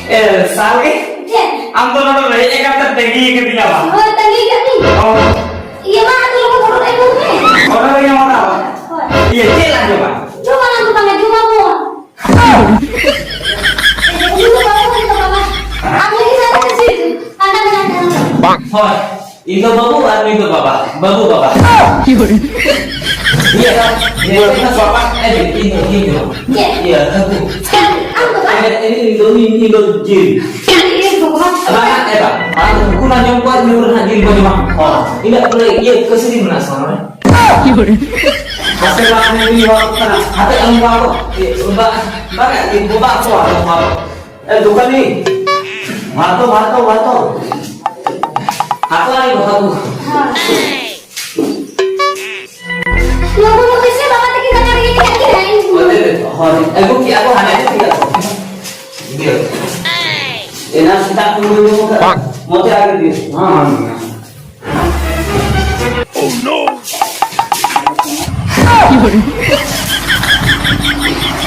ᱮ, ᱥᱟᱞᱜᱮ? ᱪᱮᱫ? ᱟᱢ ᱫᱚ ᱱᱚᱰᱮ ᱦᱮᱡ ᱟᱠᱟᱱ ᱛᱮ ᱛᱟᱺᱜᱤ ᱠᱟᱫᱤᱧᱟ ᱵᱟᱝ? ᱦᱳᱭ, ᱛᱟᱺᱜᱤ ᱠᱟᱫᱤᱧ᱾ ᱚ᱾ ᱤᱭᱟᱹ ᱢᱟ, ᱟᱫᱚ ᱞᱚᱜᱚᱱ ᱚᱰᱚᱠ ᱟᱹᱜᱩ ᱢᱮ᱾ ᱚᱰᱚᱠ ᱟᱹᱜᱩ ᱢᱮ, ᱚᱰᱚᱠ᱾ ᱦᱳᱭ᱾ ᱤᱭᱟᱹ, ᱪᱮᱫ ᱞᱟᱝ ᱡᱚᱢᱟ? ᱡᱚᱢᱟᱜ ᱞᱟᱝ ᱫᱚ ᱵᱟᱝᱟ, ᱡᱚᱢᱟᱵᱚᱱ᱾ ᱩᱱᱤ ᱫᱚ ᱵᱟᱵᱟ, ᱩᱱᱤ ᱫᱚ ᱵᱟᱵᱟ᱾ ᱟᱢ ᱞᱟᱹᱜᱤᱫ ᱫᱚ ᱟᱞᱮ ᱥᱤᱴ ᱯᱷᱟᱸᱠᱟ ᱢᱮᱱᱟᱜ ᱛᱟᱞᱟᱝᱟ᱾ ᱦᱳᱭ, ᱤᱧ ᱫᱚ ᱵᱟᱹᱵᱩ ᱟᱨ ᱱᱩᱭ ᱫᱚ ᱵᱟᱵᱟ᱾ ᱵᱟᱹᱵᱩ ᱵᱟᱵᱟ᱾ ᱤᱭᱟᱹ, ᱤᱭᱟᱹ, ᱵᱟᱵᱟ᱾ ᱤᱧ ᱫᱚ, ᱤᱧ ᱫᱚ᱾ ᱪᱮᱫ? ᱤᱭᱟᱹ, ᱦᱟᱹᱠᱩ᱾ ᱪᱮᱫ? ᱟᱢ ᱫᱚ ᱵᱟᱵᱟ? ᱤᱧ, ᱤᱧ ᱫᱚ, ᱤᱧ, ᱤᱧ ᱫᱚ ᱡᱤᱞ᱾ ᱪᱮᱫ ᱤᱭᱟᱹ ᱫᱚ ᱵᱟᱵᱟ? ᱵᱟᱝᱟ, ᱮ ᱵᱟ, ᱟᱢ ᱫᱚ ᱚᱱᱟ ᱡᱚᱢ ᱠᱚᱣᱟ, ᱤᱱᱟᱹ ᱯᱚᱨᱮ ᱦᱟᱸᱜ ᱡᱤᱞ ᱠᱚ ᱡᱚᱢᱟ᱾ ᱦᱳᱭ᱾ ᱤᱱᱟᱹ ᱯᱚᱨᱮ ᱤᱭᱟᱹ ᱠᱟᱹᱥᱤ ᱡᱤᱞ ᱢᱮᱱᱟᱜᱼᱟ ᱥᱮ ᱵᱟᱝ ᱱᱚᱰᱮ? ᱦᱟᱯᱮ ᱵᱟᱝ, ᱩᱱᱤ ᱦᱚᱲ ᱠᱟᱱᱟ᱾ ᱦᱟᱯᱮ ᱟᱞᱚᱢ ᱵᱟᱝ ᱠᱚ᱾ ᱤᱭᱟᱹ, ᱵᱟ-, ᱵᱟᱝ, ᱤᱭᱟᱹ, ᱵᱟᱵᱟ ᱠᱚ, ᱟᱞᱚᱢ ᱵᱟᱝ ᱠᱚ᱾ ᱮ, ᱫᱚᱠᱟᱱᱤ᱾ ᱵᱷᱟᱛᱚ, ᱵᱷᱟᱛᱚ, ᱵᱷᱟᱛᱚ᱾ ᱦᱟᱛᱚ ᱟᱹᱱᱤᱡ ᱵᱷᱟᱛᱚ᱾ ᱞᱚᱜᱚᱱ ᱞᱚᱜᱚᱱ ᱥᱮ ᱵᱟᱵᱟ ᱛᱟᱹᱠᱤᱱ ᱫᱟᱠᱟ ᱨᱮᱜᱮ ᱢᱮᱱᱟᱜ ᱠᱤᱱᱟ᱾ ᱦᱳᱭ, ᱦᱳᱭ᱾ ᱟᱹᱜᱩ ᱠᱮᱜᱼᱟ ᱠᱚ, ᱦᱟᱱᱮ ᱠᱚ ᱤᱫᱤᱭᱟ ᱠᱚ᱾ ᱤᱭᱟᱹ᱾ ᱮᱱᱟᱝ ᱥᱮᱛᱟᱜ ᱠᱷᱚᱱ ᱵᱟᱹᱧ ᱡᱚᱢ ᱟᱠᱟᱫ᱾ ᱢᱚᱛᱮ ᱟᱹᱜᱩ ᱠᱮᱫ᱾ ᱦᱮᱸ, ᱦᱮᱸ, ᱦᱮᱸ᱾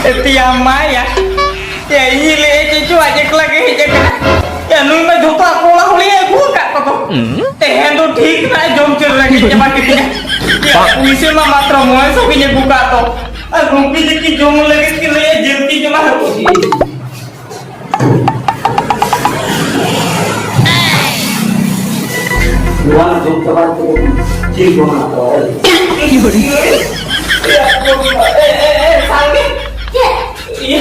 ᱮᱛᱤᱭᱟ ᱢᱟᱭᱟ᱾ ᱮ, ᱤᱧ ᱞᱟᱹᱭ ᱪᱮᱫ ᱪᱚ ᱟᱡ ᱮᱠᱞᱟ ᱜᱮ ᱦᱮᱡ ᱟᱠᱟᱱᱟ᱾ ᱮ, ᱱᱩᱭ ᱢᱟ ᱡᱷᱚᱛᱚ ᱟᱠᱚ ᱚᱲᱟᱜ ᱦᱚᱲ ᱮ ᱟᱹᱜᱩ ᱟᱠᱟᱫ ᱠᱚᱫᱚ᱾ ᱛᱮᱦᱮᱧ ᱫᱚ ᱴᱷᱤᱠ ᱱᱟᱭ ᱡᱚᱢ ᱪᱮᱫ ᱨᱮᱸᱜᱮᱡ ᱪᱟᱵᱟ ᱠᱮᱫᱤᱧᱟ᱾ ᱮ, ᱯᱩᱭᱥᱟᱹ ᱢᱟ ᱢᱟᱛᱨᱚ ᱢᱚᱬᱮ ᱥᱚ ᱜᱤᱧ ᱟᱹᱜᱩ ᱠᱟᱜ ᱫᱚ᱾ ᱟᱨ ᱨᱩᱴᱤ ᱛᱤᱠᱤ ᱡᱚᱢ ᱞᱟᱹᱜᱤᱫ ᱠᱤᱱ ᱞᱟᱹᱭᱟ ᱡᱤᱞ ᱠᱤᱱ ᱡᱚᱢᱟ ᱦᱟᱹᱠᱩ ᱠᱤᱱ᱾ ᱱᱚᱣᱟ ᱡᱚᱢ ᱪᱟᱵᱟ ᱠᱟᱛᱮ ᱪᱮᱫ ᱡᱚᱢ ᱦᱟᱛᱟᱣᱟ? ᱮ, ᱮ, ᱮ, ᱥᱟᱸᱜᱮ᱾ ᱪᱮᱫ? ᱤᱭᱟᱹ,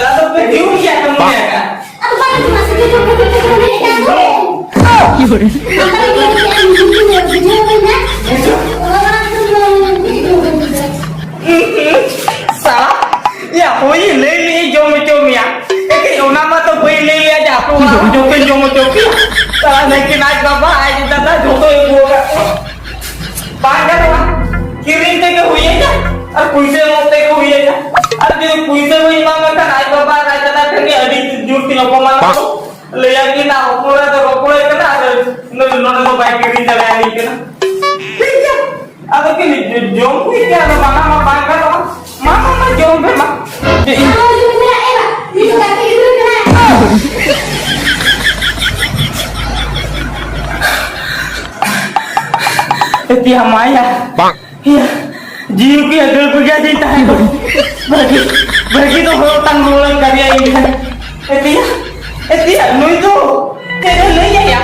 ᱟᱫᱚ ᱯᱮ ᱦᱤᱲᱤᱧ ᱜᱮᱭᱟ ᱛᱚ ᱢᱚᱱᱮ ᱟᱠᱟᱫ᱾ ᱟᱫᱚ ᱵᱟᱝ ᱟᱸᱡᱚᱢᱚᱜ ᱠᱟᱱᱟ ᱥᱮ? ᱪᱮᱫ ᱪᱚ ᱠᱟᱹᱴᱤᱡ ᱠᱟᱹᱴᱤᱡ ᱢᱮᱱᱮᱫ ᱠᱟᱱ ᱫᱚ? ᱟᱫᱚ ᱤᱭᱟᱹ ᱠᱮᱫ ᱟᱹᱧ, ᱵᱩᱡᱷᱟᱹᱣ ᱵᱮᱱᱟ᱾ ᱵᱩᱡᱷᱟᱹᱣ᱾ ᱥᱟᱞᱟ, ᱭᱟ, ᱦᱳᱭ, ᱞᱟᱹᱭ ᱞᱟᱹᱭ ᱡᱚᱢ ᱦᱚᱪᱚ ᱢᱮᱭᱟ᱾ ᱮᱠᱮ ᱚᱱᱟ ᱢᱟ ᱛᱚ ᱵᱟᱹᱧ ᱞᱟᱹᱭ ᱞᱮᱭᱟ ᱡᱮ ᱟᱯᱮ ᱚᱲᱟᱜ ᱦᱚᱸ ᱡᱚᱛᱚᱧ ᱡᱚᱢ ᱦᱚᱪᱚ ᱯᱮᱭᱟ᱾ ᱥᱟᱞᱟ, ᱞᱮᱠᱤᱱ ᱟᱡ ᱵᱟᱵᱟ, ᱟᱡ ᱫᱟᱫᱟ ᱡᱚᱛᱚᱭ ᱟᱹᱜᱩ ᱟᱠᱟᱫ ᱠᱚᱣᱟ᱾ ᱵᱟᱝ ᱜᱟᱱᱚᱜᱼᱟ᱾ ᱠᱤᱨᱤᱧ ᱛᱮᱜᱮ ᱦᱩᱭ ᱟᱹᱧᱟ ᱟᱨ ᱯᱩᱭᱥᱟᱹ ᱮᱢᱚᱜ ᱛᱮᱜᱮ ᱦᱩᱭ ᱟᱹᱧᱟ᱾ ᱟᱨ ᱡᱩᱫᱤ ᱯᱩᱭᱥᱟᱹ ᱵᱟᱹᱧ ᱮᱢᱟᱢ ᱠᱷᱟᱱ ᱟᱡ ᱵᱟᱵᱟ ᱟᱨ ᱟᱡ ᱫᱟᱫᱟ ᱴᱷᱮᱱ ᱜᱮ ᱟᱹᱰᱤ ᱡᱳᱨ ᱛᱤᱧ ᱚᱯᱚᱢᱟᱱᱚᱜᱼᱟ᱾ ᱞᱟᱹᱭ ᱟᱹᱠᱤᱱᱟ, ᱨᱚᱯᱚᱲ ᱫᱚ ᱨᱚᱯᱚᱲ ᱠᱟᱱᱟ ᱟᱨ ᱱᱚᱰᱮ ᱫᱚ ᱵᱟᱭ ᱠᱤᱨᱤᱧ ᱫᱟᱲᱮᱭᱟᱞᱤᱧ ᱠᱟᱱᱟ᱾ ᱴᱷᱤᱠ ᱜᱮᱭᱟ᱾ ᱟᱫᱚ ᱠᱤᱱ ᱡᱚ-, ᱡᱚᱢ ᱠᱚ ᱤᱫᱤᱭᱟ, ᱟᱫᱚ ᱢᱟᱱᱟ ᱢᱟ ᱵᱟᱝ ᱜᱟᱱᱚᱜᱼᱟ᱾ ᱢᱟ, ᱢᱟ, ᱢᱟ, ᱡᱚᱢ ᱯᱮ, ᱢᱟ᱾ ᱟᱢ ᱦᱚᱸ ᱡᱚᱢ ᱢᱮ, ᱮ ᱵᱟ, ᱩᱱᱤ ᱫᱚ ᱜᱟᱛᱮ ᱜᱤᱫᱽᱨᱟᱹ ᱠᱟᱱᱟᱭ᱾ ᱮᱛᱤᱭᱟ ᱢᱟᱭᱟ᱾ ᱤᱭᱟᱹ, ᱡᱤᱣᱤ ᱠᱚ ᱫᱟᱹᱲ ᱠᱚ ᱜᱮᱭᱟ ᱡᱮ ᱛᱟᱦᱮᱸ ᱠᱚ᱾ ᱵᱷᱟᱹᱜᱤ, ᱵᱷᱟᱹᱜᱤ ᱫᱚ ᱦᱚᱲ ᱛᱟᱝ ᱨᱩᱣᱟᱹᱲ ᱠᱟᱨᱭᱟ ᱤᱧ ᱴᱷᱮᱱ᱾ ᱮᱛᱤᱭᱟ, ᱮᱛᱤᱭᱟ, ᱱᱩᱭ ᱫᱚ ᱪᱮᱫ ᱮ ᱞᱟᱹᱭ ᱟᱭᱟ?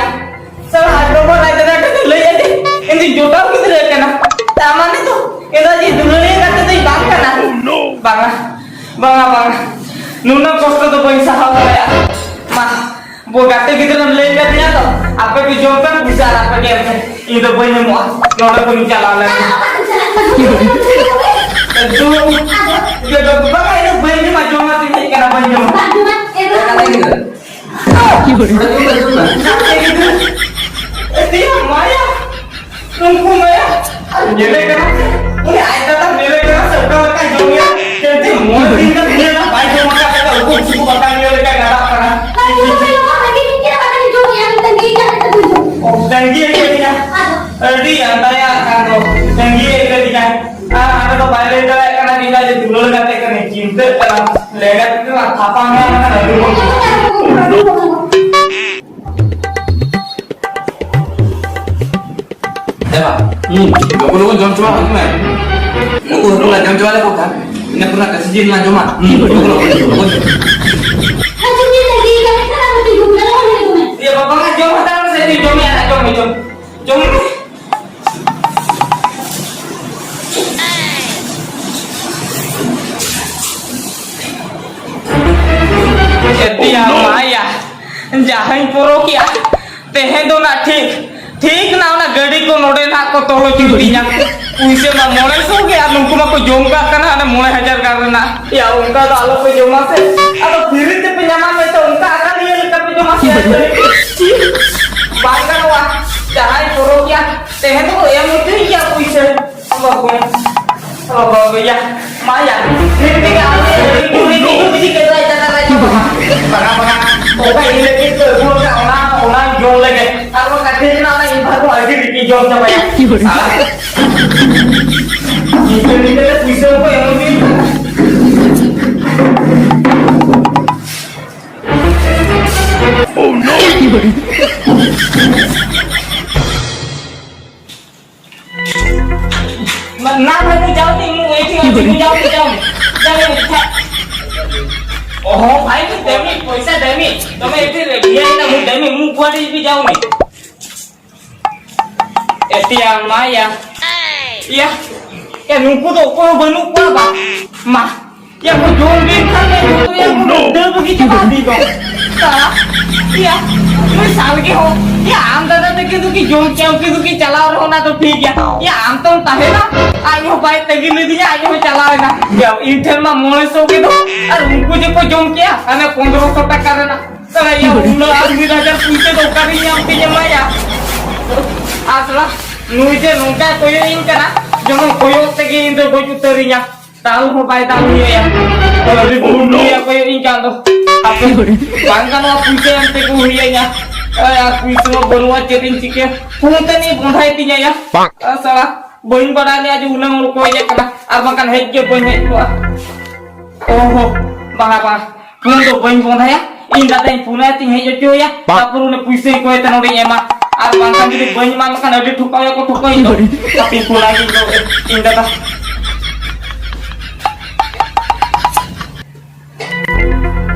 ᱥᱟᱞᱟ ᱟᱡ ᱵᱟᱵᱟ ᱨᱟᱡᱽ ᱨᱟᱡᱽ ᱮ ᱞᱟᱹᱭ ᱟᱭᱟ ᱡᱮ ᱤᱧ ᱫᱚ ᱡᱚᱴᱟᱣ ᱜᱤᱫᱽᱨᱟᱹ ᱠᱟᱱᱟ᱾ ᱛᱟ ᱢᱟᱱᱮ ᱫᱚ ᱤᱧ ᱫᱚ ᱟᱡ ᱫᱩᱞᱟᱹᱲᱤᱭᱟᱹ ᱜᱟᱛᱮ ᱫᱚᱧ ᱵᱟᱝ ᱠᱟᱱᱟ᱾ ᱵᱟᱝᱟ, ᱵᱟᱝᱟ, ᱵᱟᱝᱟ᱾ ᱱᱩᱱᱟᱹᱜ ᱠᱚᱥᱴᱚ ᱫᱚ ᱵᱟᱹᱧ ᱥᱟᱦᱟᱣ ᱫᱟᱲᱮᱭᱟᱜᱼᱟ᱾ ᱢᱟ, ᱜᱟᱛᱮ ᱜᱤᱫᱽᱨᱟᱹᱢ ᱞᱟᱹᱭ ᱠᱟᱫᱤᱧᱟ ᱛᱚ, ᱟᱯᱮ ᱜᱮ ᱡᱚᱢ ᱯᱮ, ᱯᱚᱭᱥᱟ ᱟᱨ ᱟᱯᱮ ᱜᱮ ᱮᱢ ᱯᱮ᱾ ᱤᱧ ᱫᱚ ᱵᱟᱹᱧ ᱮᱢᱚᱜᱼᱟ, ᱱᱚᱰᱮ ᱠᱷᱚᱱᱤᱧ ᱪᱟᱞᱟᱣ ᱞᱮᱱ ᱜᱮ᱾ ᱫᱩ, ᱤᱭᱟᱹ ᱫᱚ ᱵᱟᱝ, ᱤᱧ ᱫᱚ ᱵᱟᱹᱧ ᱡᱚᱢᱟ, ᱡᱚᱢᱟ ᱛᱤᱧ ᱦᱮᱡ ᱠᱟᱱᱟ, ᱵᱟᱹᱧ ᱡᱚᱢᱟ᱾ ᱜᱟᱛᱮ ᱜᱤᱫᱽᱨᱟᱹ᱾ ᱜᱟᱛᱮ ᱜᱤᱫᱽᱨᱟᱹ᱾ ᱮ ᱫᱤᱭᱟ ᱢᱟᱭᱟ, ᱩᱱᱠᱩ ᱢᱟᱭᱟ, ᱟᱨ ᱧᱮᱞᱮ ᱠᱟᱱᱟ ᱥᱮ, ᱩᱱᱤ ᱟᱡ ᱫᱟᱫᱟ ᱧᱮᱞᱮ ᱠᱟᱱᱟ ᱥᱮ, ᱚᱠᱟ ᱞᱮᱠᱟᱭ ᱡᱚᱢᱮᱜᱼᱟ? ᱡᱟᱹᱱᱤᱡ ᱢᱚᱬᱮ ᱫᱤᱱ ᱜᱟᱱ ᱧᱮᱞᱟ, ᱵᱟᱭ ᱡᱚᱢ ᱟᱠᱟᱫ ᱞᱮᱠᱟ, ᱩᱠᱩ ᱪᱩᱠᱩ ᱵᱟᱠᱟ ᱧᱮᱞ ᱞᱮᱠᱟ ᱜᱟᱫᱟᱜ ᱠᱟᱱᱟ᱾ ᱵᱟᱭ ᱡᱚᱢ ᱟᱠᱟᱫ ᱞᱮᱠᱟ, ᱵᱟᱠᱟ ᱧᱮᱞ ᱞᱮᱠᱟ ᱡᱚᱢᱮᱜᱼᱟ, ᱢᱤᱫᱴᱟᱝ ᱜᱮ ᱡᱟᱦᱟᱸ ᱞᱮᱠᱟ ᱡᱚᱢ᱾ ᱚ, ᱰᱟᱹᱝᱜᱤ ᱟᱹᱭᱠᱟᱹᱣ ᱫᱤᱧᱟ᱾ ᱟᱫᱚ? ᱟᱹᱰᱤ ᱟᱸᱫᱟᱭᱟ ᱠᱷᱟᱱ ᱫᱚ, ᱰᱟᱹᱝᱜᱤ ᱟᱹᱭᱠᱟᱹᱣ ᱫᱤᱧᱟ᱾ ᱟᱨ ᱟᱨ ᱫᱚ ᱵᱟᱭ ᱞᱟᱹᱭ ᱫᱟᱲᱮᱭᱟᱜ ᱠᱟᱱᱟ, ᱪᱮᱫᱟᱜ ᱡᱮ ᱫᱩᱞᱟᱹᱲ ᱜᱟᱛᱮ ᱠᱟᱹᱱᱟᱹᱧ, ᱪᱤᱱᱛᱟᱹᱜ ᱠᱟᱱᱟ᱾ ᱞᱮᱸᱜᱟ ᱛᱤ ᱛᱮᱢᱟ ᱛᱷᱟᱯᱟ ᱢᱮ ᱟᱠᱟᱱᱟ, ᱟᱹᱰᱤ ᱢᱚᱡᱽ᱾ ᱮ ᱵᱟ, ᱦᱩᱸ, ᱞᱚᱜᱚᱱ ᱞᱚᱜᱚᱱ ᱡᱚᱢ ᱪᱟᱵᱟ ᱠᱟᱜ ᱢᱮ᱾ ᱱᱩᱠᱩ ᱦᱟᱹᱠᱩ ᱞᱟᱝ ᱡᱚᱢ ᱪᱟᱵᱟ ᱞᱮᱠᱚ ᱠᱷᱟᱱ, ᱤᱱᱟᱹ ᱯᱚᱨᱮ ᱱᱟᱜ ᱠᱟᱹᱥᱤ ᱡᱤᱞ ᱞᱟᱝ ᱡᱚᱢᱟ᱾ ᱦᱩᱸ, ᱞᱚᱜᱚᱱ ᱞᱚᱜᱚᱱ, ᱞᱚᱜᱚᱱ᱾ ᱟᱪᱪᱷᱟ, ᱪᱮᱫ ᱞᱟᱹᱜᱤᱫ ᱠᱟᱹᱢᱤ ᱠᱟᱱᱟ, ᱢᱤᱫᱴᱤᱡ ᱜᱩᱢᱞᱟᱹ ᱦᱚᱸ ᱞᱟᱹᱭ ᱢᱮ᱾ ᱮ ᱵᱟᱵᱟ, ᱡᱚᱢ ᱦᱟᱛᱟᱲ ᱢᱮᱥᱮ, ᱡᱚᱢ ᱢᱮ, ᱡᱚᱢ ᱢᱮ, ᱡᱚᱢ ᱢᱮ᱾ ᱡᱚᱢ ᱢᱮ᱾ ᱪᱮᱫ ᱭᱟ ᱢᱟᱭᱟ, ᱡᱟᱦᱟᱸᱧ ᱯᱚᱨᱚᱠᱮᱭᱟ, ᱛᱮᱦᱮᱧ ᱫᱚ ᱱᱟᱜ ᱴᱷᱤᱠ, ᱴᱷᱤᱠ ᱱᱟ ᱚᱱᱟ ᱜᱟᱹᱰᱤ ᱠᱚ ᱱᱚᱰᱮ ᱱᱟᱜ ᱠᱚ ᱛᱚᱞᱚ ᱦᱚᱪᱚ ᱛᱤᱧᱟ᱾ ᱯᱩᱭᱥᱟᱹ ᱢᱟ ᱢᱚᱬᱮ ᱥᱚ ᱜᱮ, ᱟᱨ ᱱᱩᱠᱩ ᱢᱟᱠᱚ ᱡᱚᱢ ᱠᱟᱜ ᱠᱟᱱᱟ ᱦᱟᱱᱮ ᱢᱚᱬᱮ ᱦᱟᱡᱟᱨ ᱜᱟᱱ ᱨᱮᱱᱟᱜ᱾ ᱭᱟ, ᱚᱱᱠᱟ ᱫᱚ ᱟᱞᱚ ᱯᱮ ᱡᱚᱢᱟ ᱥᱮ᱾ ᱟᱫᱚ ᱯᱷᱤᱨᱤ ᱛᱮᱯᱮ ᱧᱟᱢᱟ ᱢᱮᱱᱛᱮ ᱚᱱᱠᱟ ᱟᱠᱟᱞᱤᱭᱟᱹ ᱞᱮᱠᱟ ᱯᱮ ᱡᱚᱢᱟ ᱥᱮ᱾ ᱵᱟᱝ ᱜᱟᱱᱚᱜᱼᱟ᱾ ᱡᱟᱦᱟᱸᱭ ᱯᱚᱨᱚᱵᱽ ᱜᱮᱭᱟ, ᱛᱮᱦᱮᱧ ᱫᱚᱠᱚ ᱮᱢ ᱦᱚᱪᱚᱭ ᱜᱮᱭᱟ ᱯᱩᱭᱥᱟᱹ᱾ ᱵᱟᱵᱚᱱ, ᱵᱟᱵᱟ ᱜᱚᱭᱟ, ᱢᱟᱭᱟ, ᱱᱤᱛ ᱛᱮᱜᱮ ᱟᱞᱮ ᱟᱹᱰᱤ ᱡᱳᱨ ᱤᱧ ᱵᱤᱡᱤ ᱠᱮᱫᱟ, ᱡᱟᱭᱜᱟ ᱨᱮ ᱪᱟᱵᱟ᱾ ᱵᱟᱝᱟ, ᱵᱟᱝᱟ, ᱚᱠᱟ ᱤᱧ ᱞᱟᱹᱜᱤᱫ ᱠᱚ ᱟᱹᱜᱩ ᱟᱠᱟᱫ, ᱚᱱᱟ, ᱚᱱᱟ ᱡᱚᱢ ᱞᱟᱹᱜᱤᱫ᱾ ᱟᱨ ᱵᱟᱝ ᱠᱟᱛᱷᱟ ᱠᱟᱱᱟ, ᱚᱱᱟ ᱤᱧ ᱵᱷᱟᱜᱽ ᱟᱹᱰᱤ ᱨᱤᱠᱤ ᱡᱚᱢ ᱪᱟᱵᱟᱭᱟ᱾ ᱟᱨ ᱱᱤᱝᱠᱟᱹ, ᱱᱤᱝᱠᱟᱹ ᱛᱮ ᱯᱩᱭᱥᱟᱹ ᱦᱚᱸᱠᱚ ᱮᱢ ᱦᱚᱪᱚᱧ ᱠᱟᱱᱟ᱾ Oh no! ᱢᱟ, ᱱᱟ ᱵᱷᱟᱭ, ᱛᱩ ᱡᱟᱣ ᱛᱮ, ᱢᱩ ᱮᱴᱤ ᱟᱨ ᱛᱩ ᱡᱟᱣ ᱛᱮ, ᱡᱟᱣ ᱢᱮ᱾ ᱡᱟᱣ ᱢᱮ, ᱛᱷᱟ᱾ ᱚᱦᱚ, ᱵᱷᱟᱭ, ᱛᱩ ᱫᱮᱢᱤ, ᱯᱚᱭᱥᱟ ᱫᱮᱢᱤ᱾ ᱛᱚᱢᱮ ᱮᱴᱤ ᱨᱮ, ᱵᱷᱤᱭᱟ ᱤᱱᱟ ᱢᱩ ᱫᱮᱢᱤ, ᱢᱩ ᱠᱩᱣᱟᱰᱤ ᱵᱤ ᱡᱟᱣ ᱢᱮ᱾ ᱮᱛᱤᱭᱟ, ᱢᱟᱭᱟ᱾ ᱤᱭᱟ, ᱮ, ᱱᱩᱠᱩ ᱫᱚ ᱚᱠᱚᱭ ᱦᱚᱸ ᱵᱟᱹᱱᱩᱜ ᱠᱚᱣᱟ ᱵᱟ? ᱢᱟ, ᱭᱟ, ᱠᱚ ᱡᱚᱢ ᱵᱤᱱ ᱠᱷᱟᱱ ᱫᱚ ᱡᱚᱛᱚ ᱭᱟ ᱠᱚ ᱫᱟᱹᱲ ᱵᱟᱹᱜᱤ ᱪᱟᱵᱟ ᱤᱫᱤ ᱠᱚ᱾ ᱭᱟ, ᱱᱩᱭ ᱥᱟᱞᱜᱮ ᱦᱚᱸ᱾ ᱭᱟ, ᱟᱢ ᱫᱟᱫᱟ ᱛᱟᱹᱠᱤᱱ ᱫᱚᱠᱤᱱ ᱡᱚᱢ ᱠᱮᱜᱼᱟ, ᱩᱱᱠᱤᱱ ᱫᱚᱠᱤᱱ ᱪᱟᱞᱟᱣ ᱨᱮᱦᱚᱸ ᱚᱱᱟ ᱫᱚ ᱴᱷᱤᱠ ᱜᱮᱭᱟ᱾ ᱭᱟ, ᱟᱢ ᱛᱚᱢ ᱛᱟᱦᱮᱸᱱᱟ, ᱟᱡ ᱦᱚᱸ ᱵᱟᱭ ᱛᱟᱹᱜᱤ ᱞᱤᱫᱤᱧᱟ, ᱟᱡ ᱦᱚᱸ ᱪᱟᱞᱟᱣ ᱮᱱᱟ᱾ ᱭᱟ, ᱤᱧ ᱴᱷᱮᱱ ᱢᱟ ᱢᱚᱬᱮ ᱥᱚ ᱜᱮ ᱫᱚ, ᱟᱨ ᱩᱱᱠᱩ ᱡᱮ ᱠᱚ ᱡᱚᱢ ᱠᱮᱜᱼᱟ, ᱦᱟᱱᱮ ᱯᱚᱱᱫᱽᱨᱚ ᱥᱚ ᱴᱟᱠᱟ ᱨᱮᱱᱟᱜ᱾ ᱛᱟᱦᱞᱮ ᱭᱟ, ᱩᱱᱟᱹᱜ ᱟᱨ ᱢᱤᱫ ᱦᱟᱡᱟᱨ ᱯᱩᱭᱥᱟᱹ ᱫᱚ ᱚᱠᱟᱨᱮᱧ ᱧᱟᱢ ᱛᱤᱧᱟ ᱢᱟ ᱭᱟ? ᱟᱥᱲᱟ, ᱱᱩᱭ ᱡᱮ ᱱᱚᱝᱠᱟᱭ ᱠᱚᱭᱚᱜ ᱤᱧ ᱠᱟᱱᱟ, ᱡᱮᱢᱚᱱ ᱠᱚᱭᱚᱜ ᱛᱮᱜᱮ ᱤᱧ ᱫᱚ ᱜᱚᱡ ᱩᱛᱟᱹᱨᱤᱧᱟ᱾ ᱫᱟᱞ ᱦᱚᱸ ᱵᱟᱭ ᱫᱟᱞ ᱦᱩᱭᱟᱭᱟ᱾ ᱟᱹᱰᱤ ᱵᱩᱨᱩ ᱞᱟᱹᱭᱟ ᱠᱚᱭᱚᱜ ᱤᱧ ᱠᱟᱱ ᱫᱚ᱾ ᱦᱟᱯᱮ, ᱵᱟᱝ ᱜᱟᱱᱚᱜᱼᱟ, ᱯᱩᱭᱥᱟᱹ ᱮᱢ ᱛᱮᱠᱚ ᱦᱩᱭᱟᱹᱧᱟ᱾ ᱟᱨ ᱯᱩᱭᱥᱟᱹ ᱢᱟ ᱵᱟᱹᱱᱩᱜᱼᱟ, ᱪᱮᱫ ᱤᱧ ᱪᱤᱠᱟᱹ? ᱯᱷᱳᱱ ᱛᱮ ᱱᱤᱭᱟᱹ ᱵᱚᱸᱫᱷᱟᱭ ᱛᱤᱧᱟ ᱭᱟ᱾ ᱟᱨ ᱥᱟᱞᱟ, ᱵᱟᱹᱧ ᱵᱟᱲᱟᱭ ᱞᱮᱭᱟ ᱡᱮ ᱩᱱᱟᱹᱜ ᱦᱚᱲ ᱠᱚ ᱦᱮᱡ ᱟᱠᱟᱱᱟ, ᱟᱨ ᱵᱟᱝᱠᱷᱟᱱ ᱦᱮᱡ ᱜᱮ ᱵᱟᱹᱧ ᱦᱮᱡ ᱠᱚᱜᱼᱟ᱾ ᱚᱦᱚ, ᱵᱟᱝᱟ, ᱵᱟᱝᱟ᱾ ᱯᱷᱳᱱ ᱫᱚ ᱵᱟᱹᱧ ᱵᱚᱸᱫᱷᱟᱭᱟ, ᱤᱧ ᱫᱟᱫᱟᱧ ᱯᱷᱳᱱᱟᱭ ᱛᱤᱧ ᱦᱮᱡ ᱦᱚᱪᱚᱭᱟ, ᱛᱟᱨᱯᱚᱨ ᱩᱱᱤ ᱯᱩᱭᱥᱟᱹᱧ ᱠᱚᱭ ᱛᱮ ᱱᱚᱰᱮᱧ ᱮᱢᱟ, ᱟᱨ ᱵᱟᱝᱠᱷᱟᱱ ᱡᱩᱫᱤ ᱵᱟᱹᱧ ᱮᱢᱟ ᱢᱮᱠᱷᱟᱱ ᱟᱹᱰᱤ ᱴᱷᱚᱠᱟᱣ ᱭᱟᱠᱚ ᱴᱷᱚᱠᱟᱣ ᱤᱧ ᱫᱚ᱾ ᱦᱟᱯᱮᱧ ᱯᱷᱳᱱᱟᱭ ᱤᱧ ᱫᱚ, ᱤᱧ ᱫᱟᱫᱟ᱾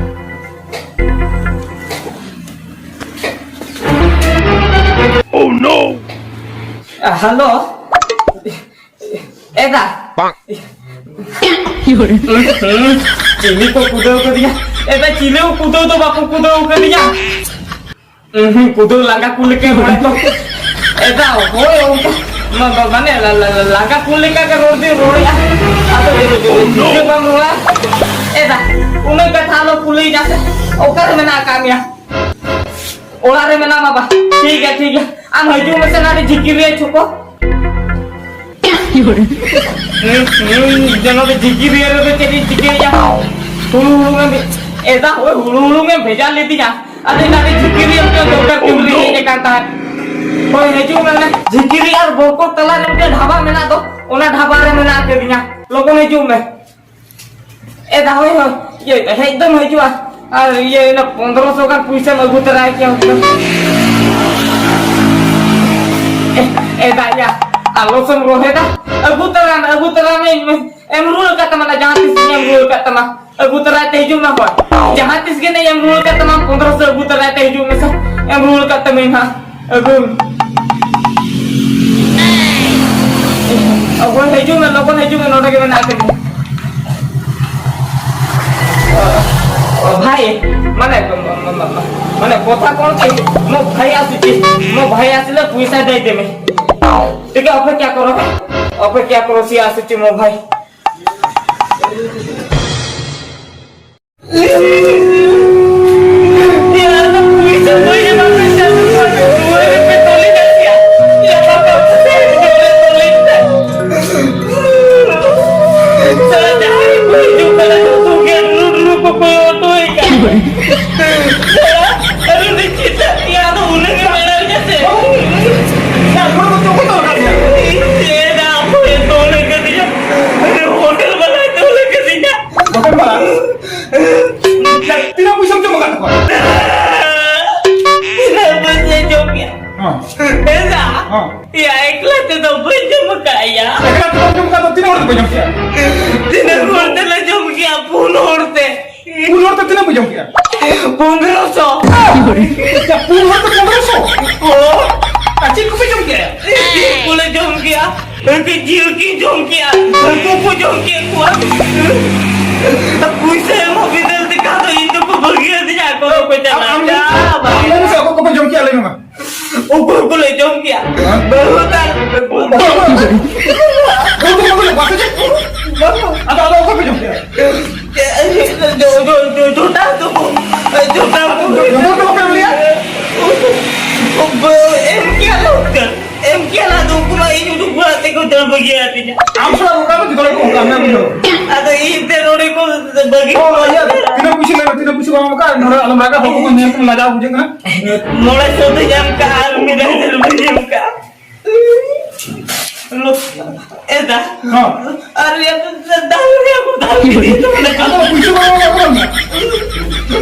Oh no! ᱦᱮᱞᱳ᱾ ᱮᱫᱟ᱾ ᱪᱤᱞᱤ ᱠᱚ ᱠᱩᱫᱟᱹᱣ ᱠᱟᱫᱤᱧᱟ? ᱮᱫᱟ, ᱪᱤᱞᱤ ᱠᱚ ᱠᱩᱫᱟᱹᱣ ᱫᱚ ᱵᱟᱠᱚ ᱠᱩᱫᱟᱹᱣ ᱠᱟᱫᱤᱧᱟ᱾ ᱩᱸᱦᱩ, ᱠᱩᱫᱟᱹᱣ ᱞᱟᱸᱜᱟ ᱠᱚ ᱞᱮᱠᱟ ᱨᱚᱲ ᱫᱚ᱾ ᱮᱫᱟ, ᱦᱳᱭ, ᱚᱱᱠᱟ, ᱢᱟ-, ᱢᱟ-, ᱢᱟᱱᱮ, ᱞᱟ-, ᱞᱟ-, ᱞᱟ-, ᱞᱟᱸᱜᱟ ᱠᱚ ᱞᱮᱠᱟ ᱜᱮ ᱨᱚᱲ ᱫᱚᱧ ᱨᱚᱲᱮᱜᱼᱟ᱾ ᱟᱫᱚ ᱪᱮᱫ ᱵᱟᱢ ᱨᱚᱲᱟ? ᱮᱫᱟ, ᱩᱱᱟᱹᱜ ᱠᱟᱛᱷᱟ ᱟᱞᱚ ᱠᱩᱞᱤᱭᱤᱧᱟ ᱥᱮ᱾ ᱚᱠᱟᱨᱮ ᱢᱮᱱᱟᱜ ᱟᱠᱟᱫ ᱢᱮᱭᱟ? ᱚᱲᱟᱜ ᱨᱮ ᱢᱮᱱᱟᱢᱟ ᱵᱟ? ᱴᱷᱤᱠ ᱜᱮᱭᱟ, ᱴᱷᱤᱠ ᱜᱮᱭᱟ᱾ ᱟᱢ ᱦᱤᱡᱩᱜ ᱢᱮᱥᱮ ᱱᱟᱰᱮ ᱡᱷᱤᱠᱤᱨᱤᱭᱟᱹ ᱪᱷᱚᱠᱚ᱾ ᱦᱩᱸ, ᱦᱩᱸ, ᱡᱮᱱᱚ ᱫᱚ ᱡᱷᱤᱠᱤᱨᱤᱭᱟᱹ ᱨᱮᱫᱚ ᱪᱮᱫ ᱤᱧ ᱪᱤᱠᱟᱹᱭᱟ? ᱦᱩᱲᱩ ᱦᱩᱲᱩᱝ ᱮᱢ, ᱮᱫᱟ, ᱦᱳᱭ, ᱦᱩᱲᱩ ᱦᱩᱲᱩᱝ ᱮᱢ ᱵᱷᱮᱡᱟ ᱞᱤᱫᱤᱧᱟ᱾ ᱟᱫᱚ ᱱᱟᱰᱮ ᱡᱷᱤᱠᱤᱨᱤᱭᱟᱹ ᱢᱤᱫᱴᱮᱱ ᱫᱚᱨᱠᱟᱨ ᱠᱟᱹᱢᱤ ᱨᱮ ᱦᱮᱡ ᱟᱠᱟᱱ ᱛᱟᱦᱮᱸᱫ᱾ ᱦᱳᱭ, ᱦᱤᱡᱩᱜ ᱢᱮ, ᱚᱱᱮ ᱡᱷᱤᱠᱤᱨᱤ ᱟᱨ ᱵᱚᱠᱚᱛ ᱛᱟᱞᱟ ᱨᱮ ᱢᱤᱫᱴᱮᱱ ᱰᱷᱟᱵᱟ ᱢᱮᱱᱟᱜ ᱫᱚ, ᱚᱱᱟ ᱰᱷᱟᱵᱟ ᱨᱮ ᱢᱮᱱᱟᱜ ᱟᱠᱟᱫᱤᱧᱟ᱾ ᱞᱚᱜᱚᱱ ᱦᱤᱡᱩᱜ ᱢᱮ᱾ ᱮ ᱫᱟ, ᱦᱳᱭ, ᱦᱳᱭ, ᱤᱭᱟᱹ, ᱦᱮᱡ ᱫᱚᱢ ᱦᱤᱡᱩᱜᱼᱟ᱾ ᱟᱨ ᱤᱭᱟᱹ, ᱚᱱᱟ ᱯᱚᱱᱫᱽᱨᱚ ᱥᱚ ᱜᱟᱱ ᱯᱩᱭᱥᱟᱹᱢ ᱟᱹᱜᱩ ᱛᱚᱨᱟᱭ ᱠᱮᱭᱟ ᱦᱩᱱᱟᱹᱝ᱾ ᱮ, ᱮ ᱫᱟ, ᱭᱟ, ᱟᱞᱚ ᱥᱮᱢ ᱨᱚᱦᱮᱫᱟ᱾ ᱟᱹᱜᱩ ᱛᱚᱨᱟᱭ ᱢᱮ, ᱟᱹᱜᱩ ᱛᱚᱨᱟᱭ ᱢᱮ, ᱤᱧ ᱢᱮ᱾ ᱮᱢ ᱨᱩᱣᱟᱹᱲ ᱟᱠᱟᱫ ᱛᱟᱢᱟ ᱱᱟ, ᱡᱟᱦᱟᱸ ᱛᱤᱥ ᱤᱧ ᱮᱢ ᱨᱩᱣᱟᱹᱲ ᱟᱠᱟᱫ ᱛᱟᱢᱟ᱾ ᱟᱹᱜᱩ ᱛᱚᱨᱟᱭ ᱛᱮ ᱦᱤᱡᱩᱜ ᱢᱮ, ᱦᱳᱭ᱾ ᱡᱟᱦᱟᱸ ᱛᱤᱥ ᱜᱮ ᱱᱟᱜ ᱮᱢ ᱨᱩᱣᱟᱹᱲ ᱟᱠᱟᱫ ᱛᱟᱢᱟ, ᱯᱚᱱᱫᱽᱨᱚ ᱥᱚ ᱟᱹᱜᱩ ᱛᱚᱨᱟᱭ ᱛᱮ ᱦᱤᱡᱩᱜ ᱢᱮᱥᱮ᱾ ᱮᱢ ᱨᱩᱣᱟᱹᱲ ᱟᱠᱟᱫ ᱛᱟᱢᱟᱧ ᱱᱟᱜ᱾ ᱟᱹᱜᱩᱭ ᱢᱮ᱾ ᱞᱚᱜᱚᱱ ᱦᱤᱡᱩᱜ ᱢᱮ, ᱞᱚᱜᱚᱱ ᱦᱤᱡᱩᱜ ᱢᱮ, ᱱᱚᱰᱮ ᱜᱮ ᱢᱮᱱᱟᱜ ᱟᱠᱟᱫᱤᱧᱟ᱾ ओ भाई, माने, माने कथा कौन थी? मो भाई आसी थी, मो भाई आसी ले पैसा दे दे मैं। ठीक है, अपेक्षा करो, अपेक्षा करो, सी आसी थी मो भाई। ᱛᱤᱱᱟᱹᱜ ᱯᱩᱭᱥᱟᱹᱢ ᱡᱚᱢ ᱟᱠᱟᱫ ᱛᱟᱠᱚᱣᱟ? ᱛᱤᱱᱟᱹᱜ ᱯᱩᱭᱥᱟᱹ ᱡᱚᱢ ᱠᱮᱫᱟ? ᱦᱮᱸ᱾ ᱮᱫᱟ, ᱦᱮᱸ᱾ ᱭᱟ, ᱮᱠᱞᱟ ᱛᱮᱫᱚ ᱵᱟᱹᱧ ᱡᱚᱢ ᱟᱠᱟᱫ ᱭᱟ᱾ ᱮᱠᱞᱟ ᱛᱮᱫᱚ ᱡᱚᱢ ᱟᱠᱟᱫ ᱫᱚ ᱛᱤᱱᱟᱹᱜ ᱦᱚᱲ ᱛᱮᱯᱮ ᱡᱚᱢ ᱠᱮᱫᱟ? ᱛᱤᱱᱟᱹᱜ ᱦᱚᱲ ᱛᱮᱞᱮ ᱡᱚᱢ ᱠᱮᱫᱟ? ᱯᱩᱱ ᱦᱚᱲ ᱛᱮ᱾ ᱯᱩᱱ ᱦᱚᱲ ᱛᱮ ᱛᱤᱱᱟᱹᱜ ᱯᱮ ᱡᱚᱢ ᱠᱮᱫᱟ? ᱯᱚᱱᱫᱽᱨᱚᱥᱚ᱾ ᱭᱟ, ᱯᱩᱱ ᱦᱚᱲ ᱛᱮ ᱯᱚᱱᱫᱽᱨᱚᱥᱚ? ᱚ᱾ ᱟᱨ ᱪᱮᱫ ᱠᱚᱯᱮ ᱡᱚᱢ ᱠᱮᱫᱟ? ᱪᱮᱫ ᱠᱚᱞᱮ ᱡᱚᱢ ᱠᱮᱫᱟ? ᱩᱱᱠᱩ ᱡᱤᱞ ᱠᱤᱱ ᱡᱚᱢ ᱠᱮᱜᱼᱟ, ᱦᱟᱹᱠᱩ ᱠᱚ ᱡᱚᱢ ᱠᱮᱫ ᱠᱚᱣᱟ᱾ ᱯᱩᱭᱥᱟᱹ ᱮᱢᱚᱜ ᱵᱤᱫᱟᱹᱞ ᱛᱮ ᱠᱷᱟᱱ ᱫᱚ ᱤᱧ ᱫᱚᱠᱚ ᱵᱟᱹᱜᱤ ᱟᱹᱫᱤᱧᱟ, ᱟᱠᱚ ᱫᱚᱠᱚ ᱪᱟᱞᱟᱜ ᱟᱢ ᱞᱟᱹᱭ ᱠᱟᱱᱟ᱾ ᱢᱮᱥᱮ, ᱚᱠᱚᱭ ᱠᱚᱯᱮ ᱡᱚᱢ ᱠᱮᱜᱼᱟ, ᱞᱟᱹᱭ ᱢᱮ ᱢᱟ᱾ ᱚᱠᱚᱭ ᱠᱚᱞᱮ ᱡᱚᱢ ᱠᱮᱜᱼᱟ? ᱦᱮᱸ? ᱵᱟᱹᱦᱩ ᱛᱟᱨ ᱚᱠᱚᱭ ᱠᱚ ᱡᱚᱢ ᱠᱮᱜᱼᱟ? ᱵᱟᱹᱦᱩ᱾ ᱟᱫᱚ, ᱟᱫᱚ ᱚᱠᱚᱭ ᱯᱮ ᱡᱚᱢ ᱠᱮᱜᱼᱟ? ᱡᱚ-, ᱡᱚ-, ᱡᱚ-, ᱡᱚᱴᱟᱣ ᱛᱟᱠᱚ, ᱡᱚᱴᱟᱣ ᱛᱟᱠᱚ᱾ ᱡᱚᱴᱟᱣ ᱛᱟᱠᱚ ᱯᱮ ᱞᱟᱹᱭᱟ? ᱮᱢ ᱠᱮᱜᱼᱟ ᱞᱮ ᱩᱛᱠᱟᱹᱨ᱾ ᱮᱢ ᱠᱮᱜᱼᱟ ᱞᱮ, ᱟᱫᱚ ᱩᱱᱠᱩ ᱢᱟ ᱤᱧ ᱩᱰᱩᱠ ᱵᱟᱲᱟ ᱛᱮᱠᱚ ᱫᱟᱹᱲ ᱵᱟᱹᱜᱤ ᱟᱹᱫᱤᱧᱟ᱾ ᱟᱢ ᱥᱟᱞᱟᱜ ᱚᱱᱠᱟ ᱫᱚ ᱡᱚᱛᱚ ᱦᱚᱲ ᱠᱚ ᱚᱱᱠᱟ ᱜᱮ ᱵᱩᱡᱷᱟᱹᱣ᱾ ᱟᱫᱚ ᱤᱧ ᱛᱮ ᱱᱚᱰᱮ ᱠᱚ ᱵᱟᱹᱜᱤ ᱚ, ᱤᱭᱟᱹ, ᱛᱤᱱᱟᱹᱜ ᱯᱩᱭᱥᱟᱹ ᱞᱟᱹᱭ ᱢᱮ, ᱛᱤᱱᱟᱹᱜ ᱯᱩᱭᱥᱟᱹ ᱵᱟᱢ ᱮᱢ ᱠᱟᱜᱼᱟ? ᱱᱚᱰᱮ ᱟᱞᱚᱢ ᱨᱟᱜᱟ, ᱦᱚᱲ ᱠᱚᱠᱚ ᱧᱮᱞ ᱠᱚ ᱞᱟᱡᱟᱣ ᱵᱩᱡᱷᱟᱹᱜ ᱠᱟᱱᱟ᱾ ᱢᱚᱬᱮ ᱥᱚ ᱫᱚᱧ ᱮᱢ ᱠᱟᱜᱼᱟ, ᱟᱨ ᱢᱤᱫ ᱫᱷᱟᱣ ᱫᱟᱹᱲ ᱵᱟᱹᱜᱤ ᱮᱢ ᱠᱟᱜᱼᱟ᱾ ᱮᱫᱟ᱾ ᱦᱚᱸ᱾ ᱟᱨ ᱭᱟ ᱫᱟᱞ ᱨᱮᱭᱟ ᱠᱚ ᱫᱟᱞ ᱠᱮᱫᱮ ᱛᱚ ᱢᱟᱱᱮ ᱟᱫᱚ ᱯᱩᱭᱥᱟᱹ ᱵᱟᱝ ᱮᱢᱚᱜ ᱠᱟᱱᱟ᱾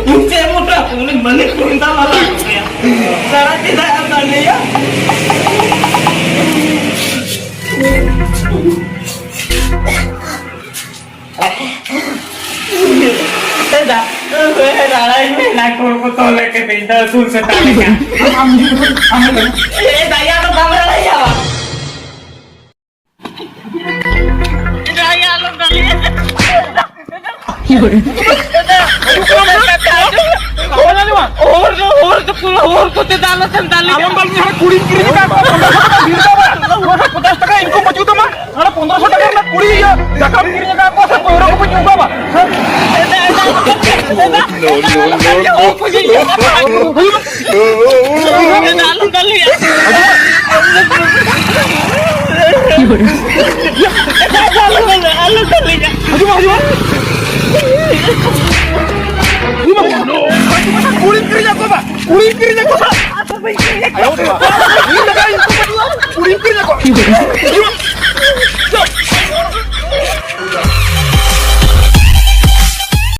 ᱯᱩᱭᱥᱟᱹ ᱮᱢ ᱦᱚᱴᱚ ᱟᱠᱚ ᱩᱱᱤ ᱢᱟᱹᱞᱤᱠ ᱠᱚ ᱢᱮᱛᱟ ᱞᱟᱜᱟ ᱠᱚ ᱠᱟᱱᱟ᱾ ᱥᱟᱨᱟ ᱪᱮᱫᱟᱜ ᱮᱢ ᱫᱟᱞ ᱞᱮᱭᱟ? ᱮᱫᱟ, ᱞᱟᱲᱟᱭ ᱢᱮ, ᱱᱟᱠᱚᱲ ᱠᱚ ᱛᱚᱞ ᱠᱟᱛᱮ ᱤᱧ ᱫᱚ ᱟᱹᱥᱩᱞ ᱥᱮᱛᱟ ᱞᱮᱠᱟ᱾ ᱟᱢ, ᱟᱢ ᱦᱤᱡᱩᱜ ᱢᱮ, ᱟᱢ ᱦᱤᱡᱩᱜ ᱢᱮ᱾ ᱮᱫᱟ, ᱭᱟ ᱫᱚ ᱵᱟᱢ ᱞᱟᱲᱟᱭᱟ᱾ ᱮᱫᱟ, ᱭᱟ ᱟᱞᱚᱢ ᱫᱟᱞᱮᱭᱟ᱾ ᱮᱫᱟ, ᱦᱚᱲ ᱫᱚ, ᱦᱚᱲ ᱫᱚ ᱯᱩᱨᱟᱹ ᱦᱚᱲ ᱠᱚᱛᱮ ᱫᱟᱞ ᱟᱛᱮᱢ ᱫᱟᱞ ᱟᱞᱚᱢ ᱫᱟᱞ ᱤᱧᱟ, ᱦᱟᱱᱮ ᱠᱩᱲᱤᱧ ᱠᱤᱨᱤᱧ ᱟᱠᱟᱫ ᱠᱚᱣᱟ, ᱯᱚᱱᱨᱚᱥᱚ ᱴᱟᱠᱟ ᱵᱷᱤᱲ ᱫᱚ ᱵᱟᱝ, ᱯᱚᱱᱨᱚᱥᱚ ᱴᱟᱠᱟ ᱤᱱᱠᱟᱢ ᱵᱟᱹᱪᱩᱜ ᱛᱟᱢᱟ, ᱦᱟᱱᱮ ᱯᱚᱱᱨᱚᱥᱚ ᱴᱟᱠᱟ ᱨᱮᱱᱟᱜ ᱠᱩᱲᱤ ᱤᱭᱟᱹ ᱫᱟᱠᱟᱢ ᱠᱤᱨᱤᱧ ᱟᱠᱟᱫ ᱠᱚᱣᱟ ᱥᱮ ᱯᱟᱹᱣᱨᱟᱹ ᱠᱚᱯᱮ ᱧᱩ ᱠᱟᱣᱟ? ᱟᱞᱚᱢ ᱫᱟᱞ ᱞᱮᱭᱟ᱾ ᱟᱞᱚᱢ ᱫᱟᱞ ᱞᱮᱭᱟ᱾ ᱦᱤᱡᱩᱜ ᱢᱟ, ᱦᱤᱡᱩᱜ ᱢᱟ᱾ ᱦᱤᱡᱩᱜ ᱢᱟ᱾ ᱠᱩᱲᱤᱢ ᱠᱤᱨᱤᱧ ᱟᱠᱚ ᱵᱟ, ᱠᱩᱲᱤᱢ ᱠᱤᱨᱤᱧ ᱟᱠᱚ ᱵᱟ᱾ ᱟᱭᱳ ᱵᱟᱵᱟ᱾ ᱠᱩᱲᱤᱢ ᱠᱤᱨᱤᱧ ᱟᱠᱚ ᱵᱟ᱾